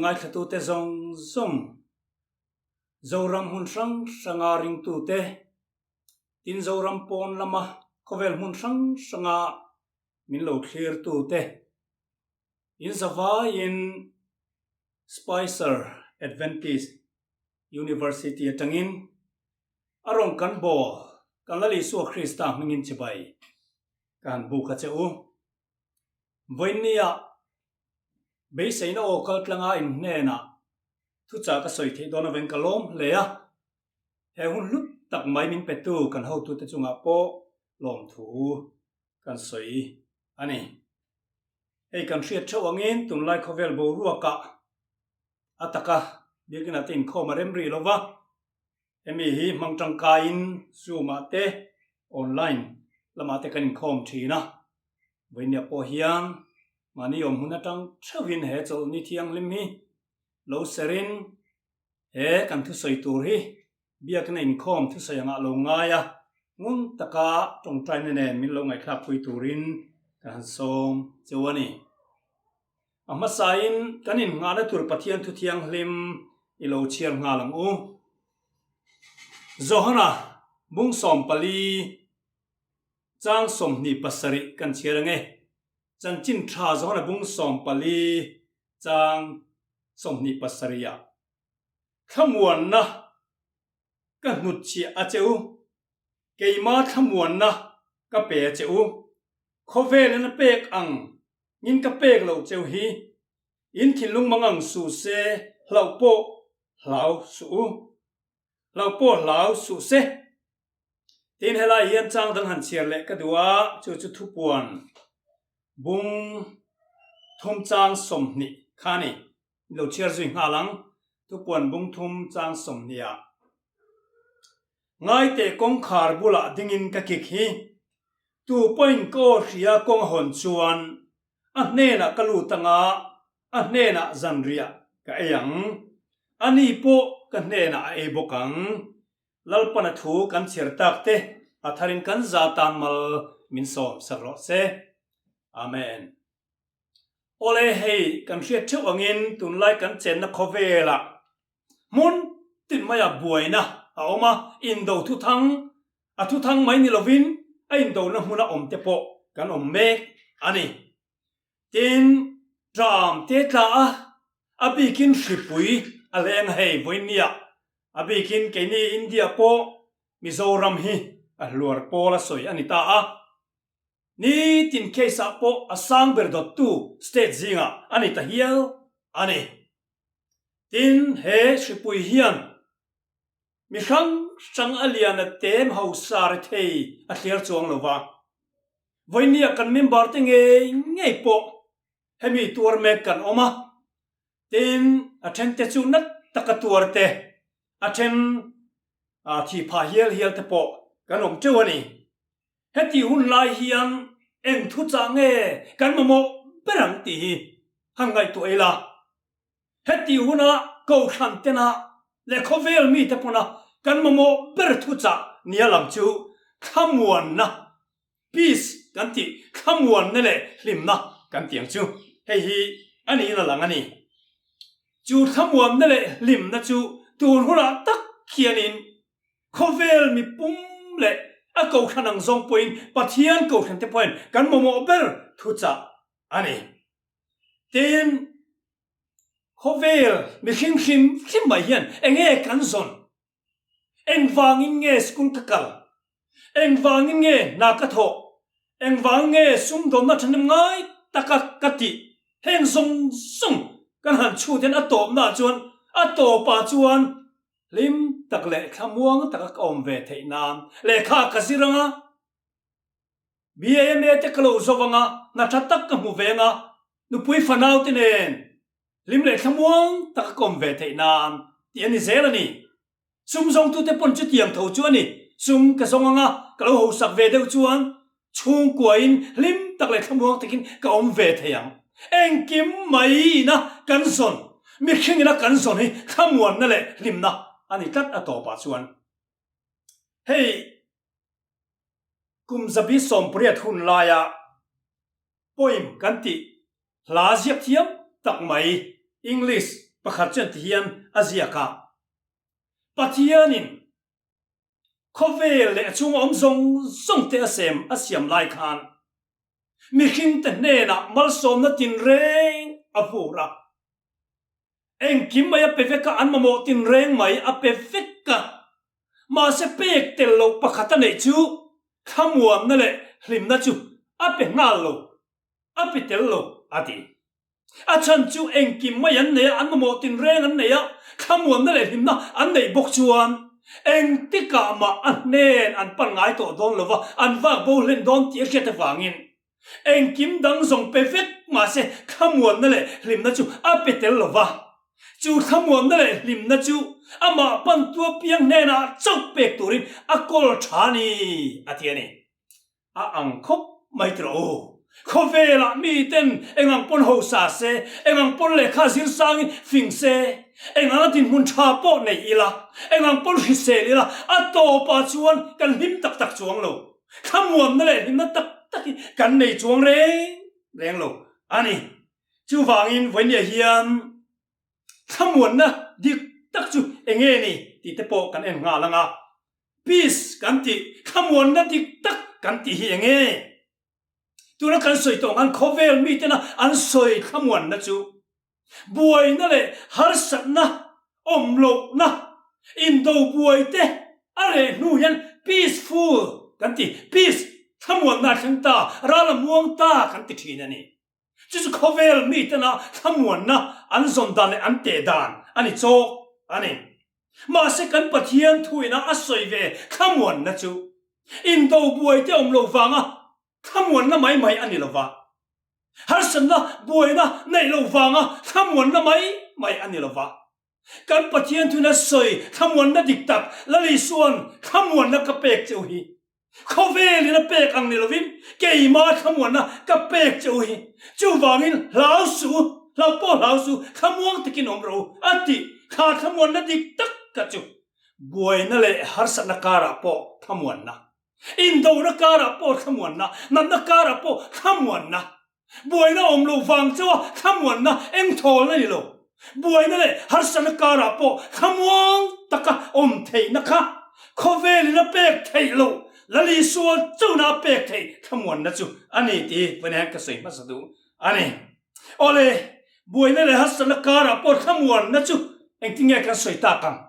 ngaithlatute zawng zawng, Zoram hmun hrang hranga ringtute, tin Zoram pawn lama khawvel hmun hrang hranga min lo thlirtute, in zavaiin Spicer Adventist University atangin a rawn kan bawl kan Lal Isua Krista hmingin chibai ka han buk a che u. Vawiinnia beiseina aw kal tlanga in hnenah thuchah ka sawi theih dawn aveng ka lawm hle a, he hun hlut tak mai min petu kan hotute chungah pawh lawmthu kan sawi a ni. Hei kan hriat theuh angin tunlai khawvel boruakah a taka biakinah te inkhawm a rem rih lo va, hemi hi hmang tangkaiin Zoom ah te online lamah te kan inkhawm thin a, vawinia pawh hian mahni awm hmun atang theuhin he chawlhni thianghlim hi lo serin he kan thusawi tur hi biakina inkhawm thusawi angah lo ngai a, ngun taka tawngtaina nen min lo ngaihthlakpui turin kan han sawm cheu a ni. A hmasain kan innghahna tur Pathian thu thianghlim i lo chhiar nghal ang u. Johana bung 14 chang 27 kan chhiar ang e. Chanchin tha Johana bung 14 chang 27 ah thlamuanna ka hnutchhiah a che u, keima thlamuanna ka pe a che u, khawvelin a pek ang In ka pek loh cheu hi in thinlung mangang suh se hlauh pawh hlau suh u, hlauh pawh hlau suh se. Tin helai hian chang dang han chhiar leh ka duh a, chu chu thupuan bung thum chang 20 kha a ni. In lo chhiar zui nghal ang, thupuan bung thum chang 20 ah. Ngaiteh kawngkhar bulah dingin ka kik hi Tu pawhin ka aw hria kawng a hawn chuan a hnenah ka lut anga a hnenah zanriah ka ei ang. Ani pawh ka hnenah a ei bawk ang. Lalpana thu kan chhiar tak te a tharin kan za tan mal min sawm sak rawh se. Amen. Awle hei kan hriat theuh angin tunlai kan chenna khawvelah hmun tin maia buaina a awm a, indo thuthang A thuthang mai ni lovin a indona hmuna awm te pawh kan awm mek a ni. Tin, ṭam te tla a, a bikin hripui a leng a hei vawinia, a bikin keini India pawh Mizoram hi a hluar pawl a sawi a ni ta a. Nitin case ah pawh a sang ber dawttu state zingah a ni ta hial a ni. Tin, he hripui hian Mi hrang hrang a lian a tem hausa ri thei a thliar chuang lo va. Vawinia kan member te ngei ngei pawh hemi tuar mek kan awm a, tin a then te chu nat taka tuar te, a then thi phah hial hial te pawh kan awm teuh a ni. Heti hun lai hian eng thuchah nge kan mamawh ber ang tih hi han ngaihtuah ila. Heti huna Kohhran tena leh khawvel mite pawna kan mamawh ber thuchah nia lam chu thlamuanna, peace, kan tih, thlamuanna leh hlimna kan tih ang chu hei hi a niin a lang a ni. Chu thlamuanna leh hlimna chu tun hunah tak khianin khawvel mipum leh a Kohhran ang zawng pawhin Pathian Kohhran te pawhin kan mamawh ber thuchah a ni. Tin, khawvel mihring hrim hrim mai hian enge kan zawn? Engvangin nge school ka kal? Engvangin nge hna ka thawh? Engvangin nge sumdawnna thahnem ngai taka ka tih? Heng zawng zawng kan han chhut hian a tawpnaah chuan a tawpah chuan hlim tak leh thlamuang taka ka awm ve theih nan lehkha ka zir ang a, BAMA te ka lo zo vang a, hna tha tak ka hmu ve ang a, nupui fanau te nen hlim leh thlamuang taka ka awm ve theih nan tih a ni zel a ni. Sum zawngtute pawn chutiang tho chu a ni. Sum ka zawng ang a, ka lo hosak ve deuh chuan chhungkuain hlim tak leh thlamuang takin ka awm ve thei ang. Engkim mai ina kan zawn, mihring ina kan zawn hi thlamuanna leh hlimna a ni tlat a tawpah chuan. Hei. Kum 180 hun laia poem kan tih hla ziak thiam tak mai English. Pakhat chuan tihian a ziak a, Pathianin khawvel leh a chhunga awm zawng zawng te a sem a siam lai khan mihringte hnenah malsawmna tinreng a vur a. Engkim mai a pe vek a, an mamawh tinreng mai a pe vek a. Mahse pek tel loh pakhat a neih chu thlamuanna leh hlimna chu a pe nghal lo, a pe tel lo a ti. A chhan chu engkim mai an nei a, an mamawh tinreng an nei a, thlamuanna leh hlimna an neih bawk chuan engtikah mah a hnen an pan ngai tawh dawn lo va, an vak bo hlen dawn tih a hriat avangin engkim dang zawng pe vek mahse thlamuanna leh hlimna chu a pe tel lo va. Chu thlamuanna leh hlimna chu amah pantu apiang hnenah chauh pek turin a kawl tha a ni, a ti a ni. A ang khawp mai tawh u. Khawvelah miten eng ang pawn hosa se, eng ang pawn lehkha zir sangin fing se, eng anga dinhmun tha pawh nei ila, eng ang pawn hrisel ila, a tawpah chuan kan hlim tak tak chuang lo. Thlamuanna leh hlimna tak tak hi kan nei chuang reng reng lo a ni. Chuvangin vawinia hian thlamuanna dik tak chu eng nge ni tih te pawh kan en nghal ang a. Peace kan tih, thlamuanna dik tak kan tih hi eng nge? Tuna kan sawi tawh ang khawvel mitena an sawi thlamuanna chu buaina leh harsatna awm lohna, indo buai te a reh hnu hian peaceful kan ti, peace thlamuanna a thleng ta, ral a muang ta kan ti thin a ni. Chu chu khawvel mitena thlamuanna an zawn dan leh an teh dan a ni chawk a ni. Mahse kan Pathian thuina a sawi ve thlamuanna chu indo buaite awm lo vanga thlamuanna mai mai a ni lo va, harsatna buaina neih lo vanga thlamuanna mai mai a ni lo va. Kan Pathian thuina sawi thlamuanna dik tak Lal Isua'n thlamuanna ka pek cheu hi Khawvelin a pek ang ni lovin keimah thlamuanna ka pek che u hi. Chuvangin hlau suh u, hlau pawh hlau suh u, thlamuang takin awm rawh u, a ti. Thla thlamuanna dik tak ka chu. Buaina leh harsatna karah pawh thlamuanna, indona karah pawh thlamuanna, natna karah pawh thlamuanna. Buaina awm lo vang chauha thlamuanna engthawlna ni lo. Buaina leh harsatna karah pawh thlamuang taka awm theihna kha khawvelin a pek theih loh, Lal Isua chauhna a pek theih thlamuanna chu a ni tih vawiin hian ka sawi hmasa duh a ni. Awle, buaina leh harsatna karah pawh thlamuanna chu engtin nge kan sawi tak ang?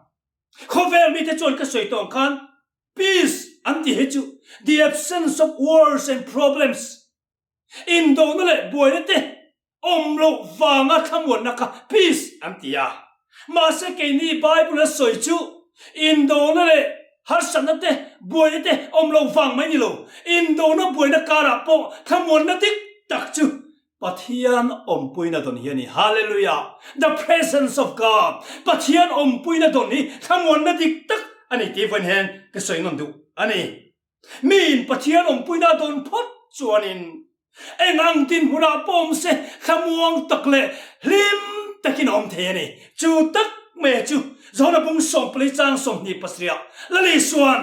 Khawvel mite chuan ka sawi tawh ang khan peace an tih hi chu the absence of wars and problems Indona leh buaina te awm loh vanga thlamuanna kha peace an ti a. Mahse keini Bible a sawi chu indona leh harsatna te, buaina te awm loh vang mai ni lo, indona buaina karah pawh thlamuanna dik tak chu Pathian awmpuina dawn hi a ni. Hallelujah! The presence of God, Pathian awmpuina dawn hi thlamuanna dik tak a ni tih vawiin hian ka sawi nawn duh a ni. Miin Pathian awmpuina dawn phawt chuanin eng ang dinhmunah pawh awm se thlamuang tak leh hlim takin a awm thei a ni. Chu tak mai chu Johana bung sawmpali chang 27 Lal Isua'n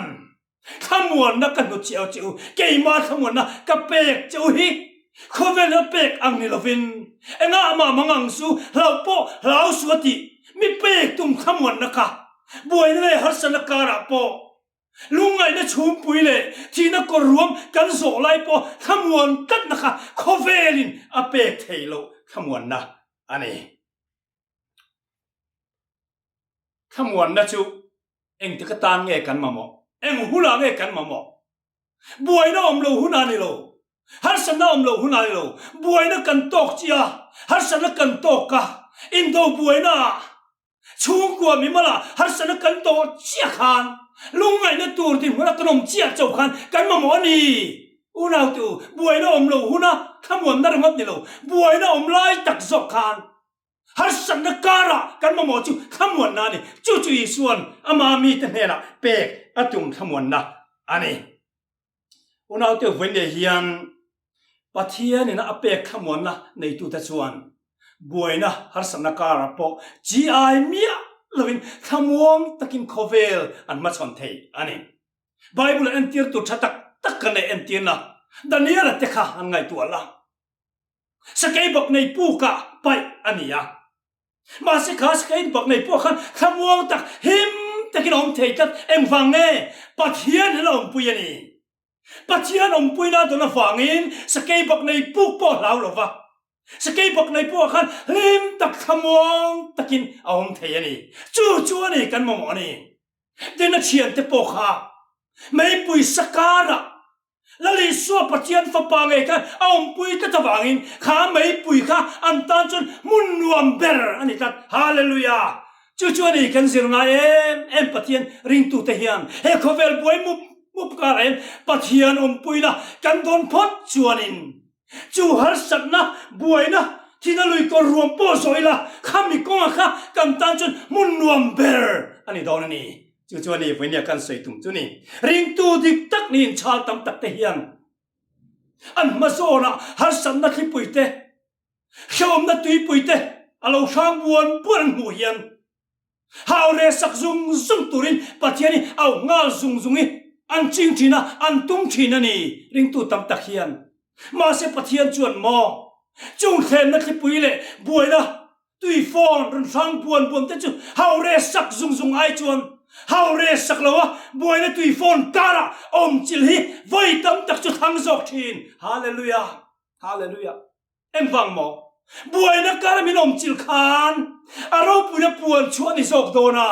thlamuanna ka hnut chiau che u, keimah thlamuanna ka pek che u hi khawvela pek ang ni lovin engah mah mang ang su, hlauh pawh hlau su a tih mi pek tum thlamuanna kha buaina leh harsatna karah pawh Lungngaihna chhungpui leh thihna kawr ruam kan zawh lai pawh thlamuan tlatna kha khawvelin a pek theih loh thlamuanna a ni. Thlamuanna chu engtik atan nge kan mamawh? Eng hunah nge kan mamawh? Buaina awm lo hunah ni lo, harsatna awm lo hunah ni lo, buaina kan tawk chiah a, harsatna kan tawk a, indo buaina ah Chhungkua mimala harsatna kan tawh chiah khan lungngaihna tur dinhmuna kan awm chiah chauh khan kan mamawh a ni. Unautu, buaina awm lo huna thlamuanna ringawt ni lo, buaina awm lai tak zawk khan harsatna karah kan mamawh chu thlamuanna a ni. Chu chu Isua'n ama mite hnenah pek a tum thlamuanna a ni. Unaute vawiin leh hian Pathianin a pek thlamuanna neitute chuan buaina harsatna karah pawh chi ai miah lovin thlamuang takin khawvel an hmachhawn thei a ni. Bible-a entir tur tha tak tak kan neih entirna Daniel-a te kha an ngaihtuah la. Sakei bawk nei pukah paih a ni a. Mahse kha sakei bak nei pawh khan thlamuang tak, him takin a awm thei tlat. Engvang nge? Pathian hian a awmpui a ni. Pathian awmpuina dawn avangin sakei bak nei puk pawh a hlau lo va. Sakei bak nei pawh khan hlim tak thlamuang takin a awm thei a ni. Chu chu a ni kan mamawh a ni. Tin a thiante pawh kha meipui sakarah Lal Isua Pathian fapa ngei khan a awmpui tlat avangin kha meipui kha an tan chuan hmun nuam ber a ni tlat. Hallelujah! Chu chu a ni kan zir ngai em em Pathian ringtute hian he khawvel buai mup mup karah hian Pathian awmpuina kan dawn phawt chuanin Chu harsatna, buaina, thina lui kawr ruam pawh zawh ila, khami kawnga kha kan tan chuan hmun nuam ber a ni dawn a ni. Chu chu a ni vawinia kan sawi tum chu ni. Ringtu dik tak niin chhal tam tak te hian an hma zawnah harsatna thlipui te, hrehawmna tuipui te a lo hrang buan buan an hmuh hian Hau reh sak zung zung turin Pathian hi auh nghal zung zung i an ching thin a, an tum thin a ni ringtu tam tak hian. Mahse Pathian chuan maw chung thlenna thlipui leh buaina tui phone rawn hrang buan buan te chu hau reh sak zung zung ai chuan hau reh sak lo a buaina tui phone karah awm chilh hi vawi tam tak chu thlang zawk thin. Hallelujah! Hallelujah! Engvang maw? Buaina kar min awm chilh khan a ropuina puan chhuah a ni zawk dawn a,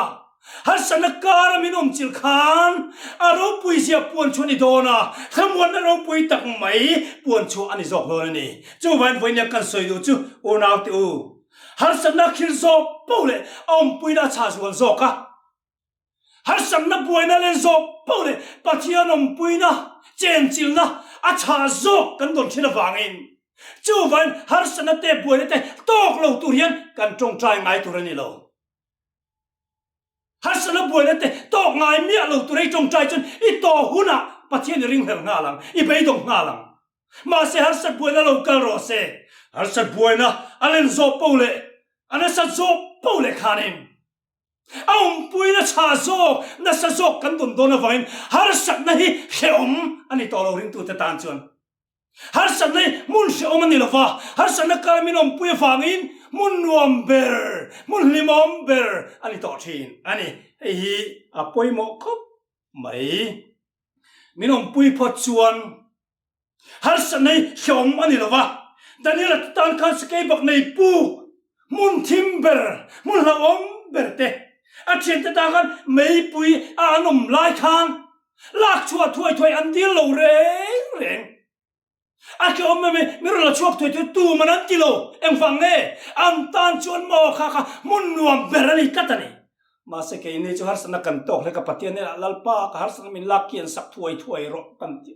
harsatna kara min awm chilh khan a ropui zia puan chhuah a ni dawn a, thlamuanna ropui tak mai puan chhuah a ni zawk dawn a ni. Chuvain vawinia kan sawi duh chu unaute u, harsatna khil zawk poh leh a awmpuina a chhah zual zawk a, Harsatna buaina len zawk poh leh Pathian awmpuina, chenchilna a chhah zawk kan dawn thin avangin chuvain harsatna te buaina te tawk lo tur hian kan tawngtai ngai tur a ni lo. Harsatna buaina te tawk ngai miah lo tur i tawngtai chuan i tawh hunah Pathian i ringhlel nghal ang, i beidawng nghal ang. Mahse harsat buaina lo kal rawh se, harsat buaina a len zawk poh leh a nasat zawk poh leh khanin A awmpuina chhah zawk, nasa zawk kan dawn dawn avangin harsatna hi hrehawm a ni tawh lo ringtute tan chuan. Harsatna hi hmun hrehawm a ni lo va, harsatna kar min awmpui avangin hmun nuam ber, hmun hlimawm ber a ni tawh thin a ni. Hei hi a pawimawh khawp mai. Min awmpui phawt chuan Harsatna hi hrehawm a ni lo va, Daniel-a te tan khan sakei bak nei puk, hmun thim ber, hmun hlauhawm ber te, a thiante tan khan meipui a an awm lai khan lak chhuah thuai thuai an dil lo reng reng. A hrehawm em em, mi rawn la chhuak thuai thuai tu man an ti lo, engvang nge an tan chuan maw kha kha hmun nuam ber a ni tlat a ni. Mahse keini chu harsatna kan tawk hlek a, Pathian hnenah Lalpa ka harsatna min lak kian sak thuai thuai rawh kan ti.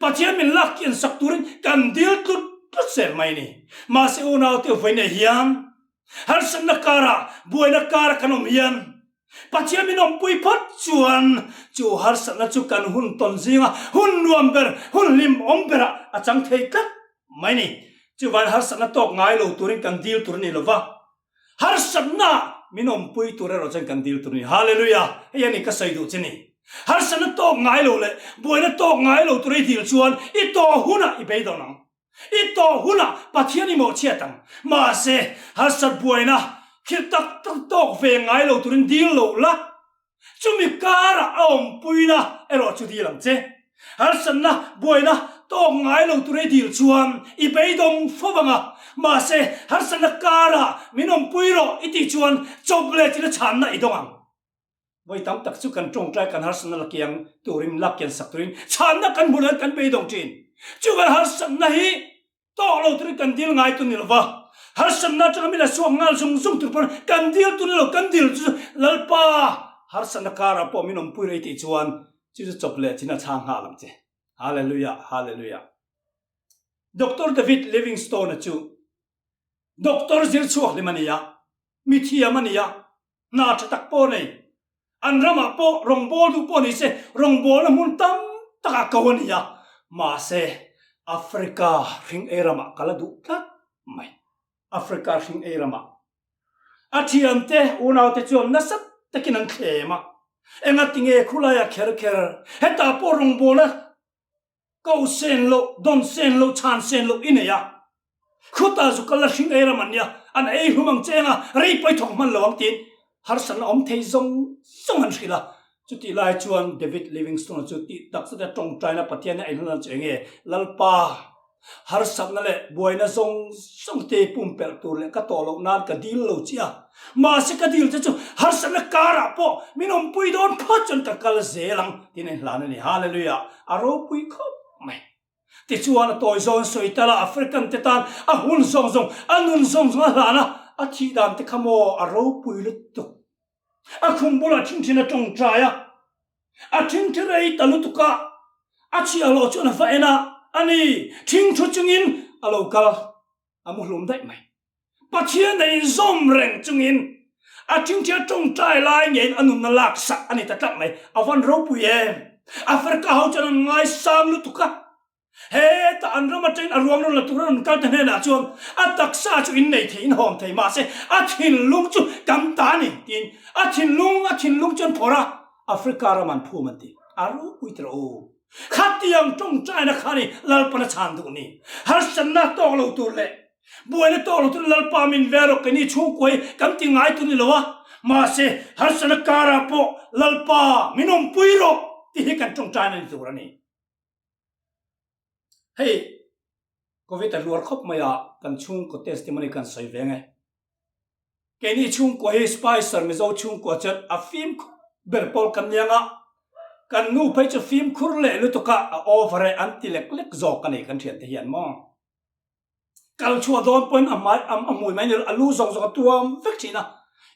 Pathian min lak kian sak turin kan dil tlut tlut zel mai a ni. Mahse unaute vawiinah hian harsatna karah, buaina kara kan awm hian Pathian min awmpui phawt chuan chu harsatna chu kan hun tawn zinga hun nuam ber, hun hlimawm berah a chang thei tlat mai a ni. Chuvain harsatna tawk ngai lo turin kan dil tur a ni lo va, Harsatna min awmpui tur erawh chuan kan dil tur a ni. Hallelujah! Hei a ni ka sawi duh che ni. Harsatna tawk ngai lo leh buaina tawk ngai lo tur i dil chuan i tawh hunah i beidawng ang. I tawh hunah Pathian i mawhchhiat ang. Mahse, harsat buaina thil tak tak tawk ve ngai lo turin dil lo la. Chumi karah a awmpuina erawh chu dil ang che. Harsatna, buaina tawk ngai lo tur i dil chuan i beidawng fo vang a, mahse harsatna karah min awmpui rawh i tih chuan chawp leh thil a chhanna i dawng ang. Vawi tam tak chu kan tawngtai kan harsatna la kiang turin, la kian sak turin chhanna kan hmu loin kan beidawng thin. Chu kan harsatna hi Tawk lo turin kan dil ngai tu ni lova, harsatna atanga min la chhuak nghal zung zung tur pawn kan dil tu ni lo, kan dil chu Lalpa harsatna karah pawh min awmpui rei tih chuan chu chu chawp leh chin a chhang nghal ang che. Hallelujah, Hallelujah. Doctor David Livingstone-a chu doctor zir chhuak hlim a ni a, mithiam a ni a, hna tha tak pawh a nei. An ramah pawh rawngbâwl duh pawh ni se, rawngbâwlna hmun tam takah ko a ni a, mahse Africa hring ei ramah ka la duh tlat mai. Africa hring ei ramah a thiante unaute chuan nasa takin an thlem a, engatinge khulaiah kher kher hetah pawh rawngbâwlna Ko sen loh, dawn sen loh, chhan sen loh i nei a. Khutah zu kal la hring ei ram an nia. an ei hlum ang che anga rei pawi thawk hman lo ang tiin harsatna awm thei zawng zawng an hrilh a. Chutih lai chuan David Livingstone-a chu tih tak zeta tawngtaina Pathian a inhlan chu enge? Lalpa, harsatna leh buaina zawng zawng te pumpelh tur leh ka tawh loh nan ka dil lo che a, mahse ka dil te chu harsatna karah pawh min awmpui dawn phawt chuan ka kal zel ang tiin a inhlan a ni. Hallelujah! A ropui khawp mai. Tichuan a tawi zawn sawi tal a, African te tan a hun zawng zawng, a nun zawng zawng a hlan a, a thih dan te kha maw a ropui lutuk. A khum bulah thin thin a tawngtai a, a thin thi rei ta lutuk a, a chhiahhlawh chuan a va en a, a ni, thing thu chungin a lo kal, a mu hlum daih mai. Pathian a inzawm reng chungin a thingthia tawngtai lai ngeiin a nunna lak sak a ni ta tlat mai. A van ropui em! Africa ho chuan an ngaisang lutuk a, heta an ram atangin a ruang rawn la tur a rawn kal ta hnenah chuan a taksa chu innei thei, inhawm thei mahse a thinlung chu kan ta a ni tiin a thinlung a thinlung chuan phawrh a, Africa ram an phum an ti. A ropui tawh u. Khatiang tawngtaina kha ni Lalpan a chhan duh ni. Harsatna tawk lo tur leh Buaina tawk lo chu Lalpa min ve rawh keini chhungkua hi kan ti ngai tur ni lo a, mahse harsatna karah pawh Lalpa min awmpui rawh tih hi kan tawngtaina ni tur a ni. Hei Covid a hluar khawp mai a, kan chhungkaw testimony kan sawi ve nge. Keini chhungkua hi Spicer Mizo chhungkua chuan a fimkhur ber pawl kan ni ang a, kan nu phei chu fimkhur leh lutuk a, a over e an ti lek lek zawk a ni kan thiante hian maw. Kal chhuah dawn pawhin a hmai a hmui mai ni lo, a lu zawng zawng a tuam vek thin a.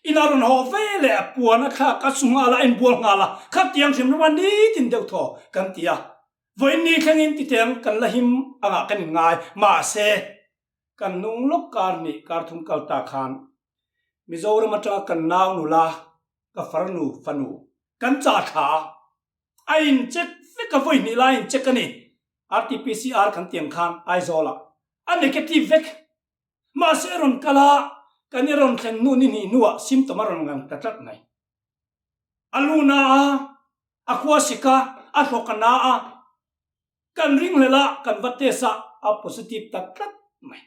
Ina rawn haw ve leh a puan a thlak a su nghal a, a inbual nghal a, khatiang hrim rama nitin deuh thaw kan ti a. Vawiin ni thlengin titeng kan la him angah kan inngai, mahse kan nung lawk kar hnih kar thum kal ta khan Mizoram atanga kan nau nula ka farnu fanu kan chah thla a, A in check vek a vawi hnih lai in check a ni. RTPCR kan tiang khan Aizawl ah a negative vek. Mahse a rawn kal a, kan i rawn thlen hnu ni hnih hnuah symptom a rawn ngan ta tlat mai. A lu na a, a khua sik a, a hlawk a na a, kan ringhlel a, kan va test a, a positive ta tlat mai.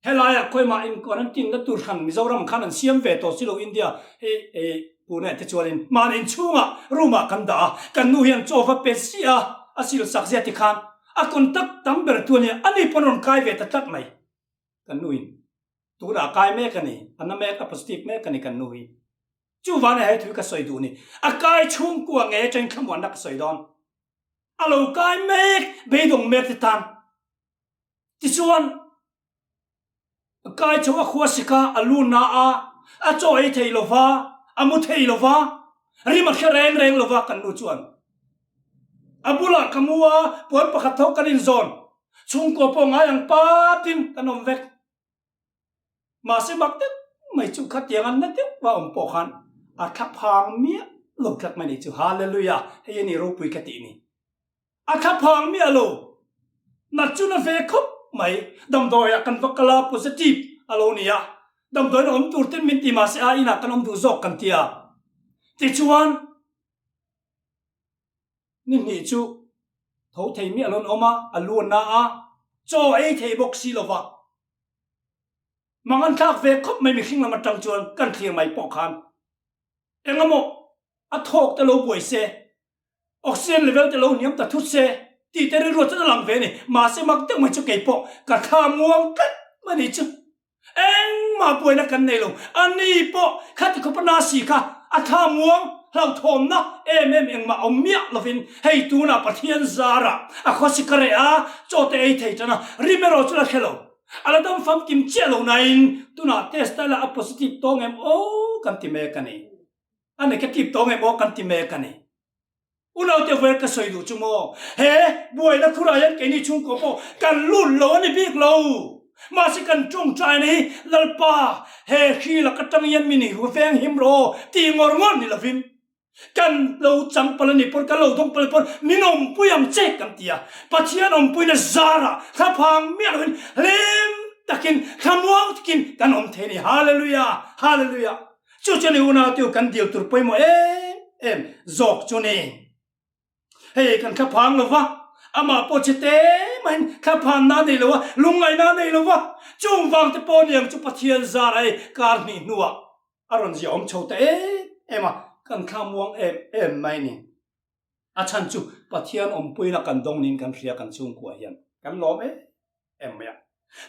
Helaiah khawimah in quarantine na tur hran Mizoram khan an siam ve tawh si lo India hi Pune te chuanin mahni inchhungah room ah kan dah a, kan nu hian chaw va pe ziah a, a sil sak ziah tikhan a contact tam ber tu ania, ani pawn rawn kai ve ta tlat mai kan nu in tunah a kai mek a ni, a na mek a positive mek a ni kan nu hi. Chuvana he thu hi ka sawi duh ni, a kai chhungkua ngei atangin thlamuanna ka sawi dawn, a lo kai mek beidawng mek te tan. Tichuan, kai chu a khua sik a, a lu na a, a chaw ei thei lo va, a mu thei lo va, rim a hre reng reng lo va kan nu chuan. A bulah ka mu a, puan pakhat tho kan inzawn, chhungkua pawh ngai ang patin kan awm vek. Mahse mak deuh mai chu khatiang an na deuh va awm pawh khan a thlaphang miah lo tlat mai ni chu. Hallelujah! Hei a ni ropui ka tih ni. A thlaphang miah lo. Nat chu na ve khawp mai. Damdawiah kan va kal a, positive a lo ni a. Damdawiin a awm tur ten min ti mahse a inah kan awm duh zawk kan ti a. Tichuan, ni hnih chu tho thei miah lo an awm a, a lu a na a, chaw ei thei bawk si lo va. Mang an thlak ve khawp mai mihring lam atang chuan kan thlir mai pawh khan engemaw a thawk te lo buai se, oxygen level te lo hniam ta thut se tih te rilru chuan a lang ve a ni. Mahse mak deuh mai chu kei pawh ka thla muang tlat mai ni chu. Engmah buaina kan nei lo. A ni pawh khati khawpa na si kha a thla muang hlauthawmna em em engmah awm miah lovin hei tunah Pathian zarah a khawsi ka reh a, chaw te ei thei tan a, rim erawh chu la hre lo. A la dam famkim chiah lo nain tunah test ta ila a positive tawng em aw kan ti mek a ni. A negative tawng em aw kan ti mek a ni. Unaute vawiin ka sawi duh chu maw, he buaina khurah hian keini chhungkaw pawh kan lut lo a ni bik lo. Mahse kan tawngtaina hi Lalpa he hri lak atang hian min i veng him rawh aw tih ngawr ngawr ni lovin Kan lo chang palh a ni pawn, kan lo dawng palh a ni pawn, min awmpui ang che kan ti a. Pathian awmpuina zarah thlaphang miah loin hlim takin, thlamuang takin kan awm thei a ni. Hallelujah! Hallelujah! Chu chu ni unaute kan dil tur pawimawh em em zawk chu ni. Hei kan thlaphang lo va, Amah pawh che te mahin thlaphanna a nei lo a, lungngaihna a nei lo va, chung vang te pawh niang chu Pathian zar a ei kar hnih hnuah a rawn zia awm chho ta em em a, kan thlamuang em em mai ni. A chhan chu Pathian awmpuina kan dawng niin kan hria kan chhungkua hian kan lawm em em mai a.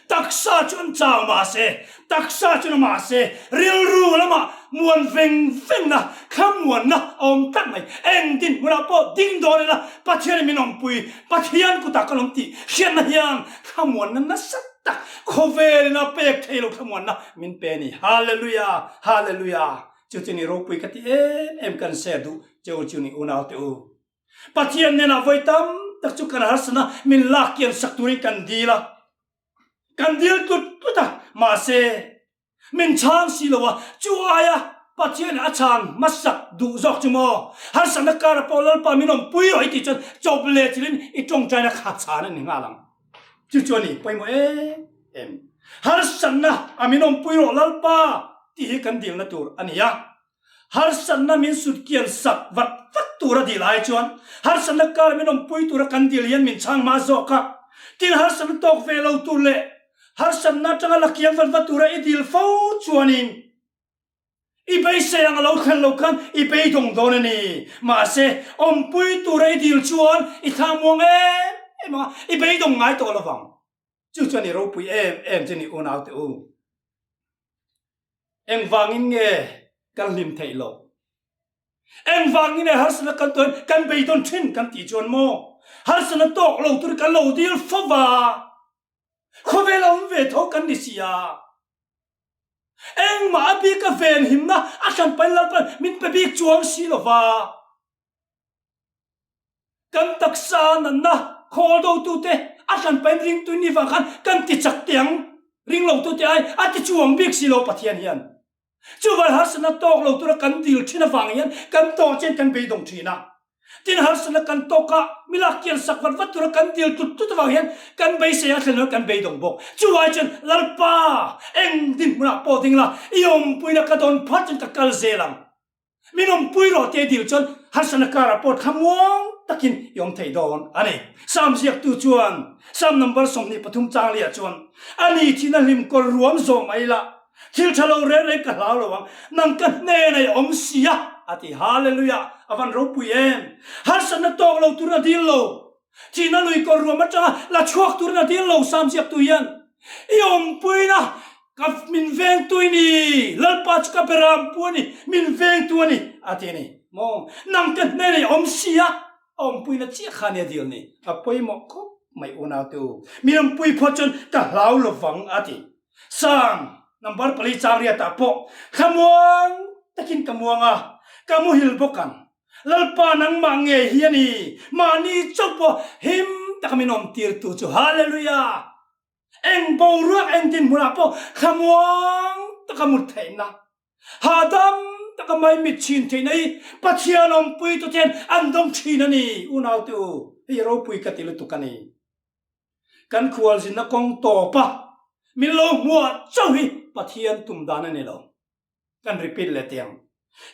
Taksa chu an chau mahse, taksa chu na mahse, rilru lamah muan veng vengna, thlamuanna a awm tlat mai. Eng dinhmunah pawh ding dawn ila Pathianin min awmpui, Pathian kutah kan awm tih hriatna hian thlamuanna nasa tak khawvelin a pek thei lo thlamuanna min pe a ni. Hallelujah! Hallelujah! Chu chu ni ropui ka ti em em kan share duh cheu chu ni unau te u. Pathian hnenah vawi tam tak chu kan harsana min lak kian sak turin kan dil a, kan dil tlut tlut a, mahse min chhang si lo a, chu aia Pathian a chhan hmasak duh zawk chu maw? Harsatna kara pawh Lalpa min awmpui rawh i tih chuan chawp leh chilhin i tawngtaina kha chhan a ni nghal ang. Chu chu a ni pawimawh em em. Harsatna a min awmpui rawh Lalpa tih hi kan dilna tur a ni a. Harsatna min sut kian sak vat vat tur a dil ai chuan harsatna kar min awmpui tura kan dil hian min chhang hma zawk a. Tin harsatna tawk ve lo tur leh harsatna atanga la kiang vat vat tura i dil fo chuanin i beisei ang a lo thlen lo khan i beidawng dawn a ni. Mahse awmpui tura i dil chuan i thla muang em em ang a, i beidawng ngai tawh lo vang. Chu chuan i ropui em em chu ni unaute u. Engvangin nge kan hlim theih loh? Engvangin nge harsatna kan tuahin kan beidawn thin kan tih chuan maw? Harsatna tawk lo tur kan lo dil fo va, khawvel a awm ve tho kan ni si a. Engmah a bik a venhimna a hranpain Lalpan min pe bik chuang si lo va. Kan taksa natna khawl dotute a hranpain ringtu ni vang khan kan ti chak teh ang, ring lotute ai a ti chuang bik si lo Pathian hian. Chuval harsatna tawk lo tura kan dil thin avang hian kan tawh chian kan beidawng thin a. Tin harsatna kan tawk a, milak kian sak vat vat tura kan dil tlut tlut avang hian kan beisei a thlen lo kan beidawng bawk. Chuai chuan Lalpa eng dinhmunah pawh ding la, i awmpuina ka dawn phat chuan ka kal zel ang. Min awmpui rawh tih a dil chuan harsatna karah pawh thlamuang takin i awm thei dawn a ni. Sam ziaktu chuan Sam number 23 chang liah chuan, A ni thihna hlim kawr ruam zawh mai la, thil tha lo reng reng ka hlau lo ang, nang ka hnenah i awm si a, a ti. Hallelujah! A van ropui em! Harsatna tawk lo turin a dil lo. Thihna lui kawr ruam atanga la chhuak turin a dil lo Sam ziaktu hian i awmpuina ka min vengtu i ni, Lalpa chu ka berampu a ni, min vengtu a ni a ti a ni. Maw nang ka hnenah i awm si a, a awmpuina chiah kha nia dil ni. A pawimawh khawp mai unaute u, min awmpui phawt chuan ka hlau lovang a ti. Sam number pali chang riatah pawh thlamuang takin ka muang a, ka muhil bawk ang. Lalpa nangmah ngei hi a ni, mahni chauh pawh him taka min awm tirtu chu. Hallelujah! Eng boruak eng dinhmunah pawh thlamuang taka mut theihna, hahdam taka maimit chhin theihna hi Pathian awmpui tute hian an dawng thin a ni. Unaute u, hei ropui ka ti lutuk a ni. Kan khualzinna kawng tawpa min lo hmuah chauh hi Pathian tum dan a ni lo. Kan repeat leh teh ang.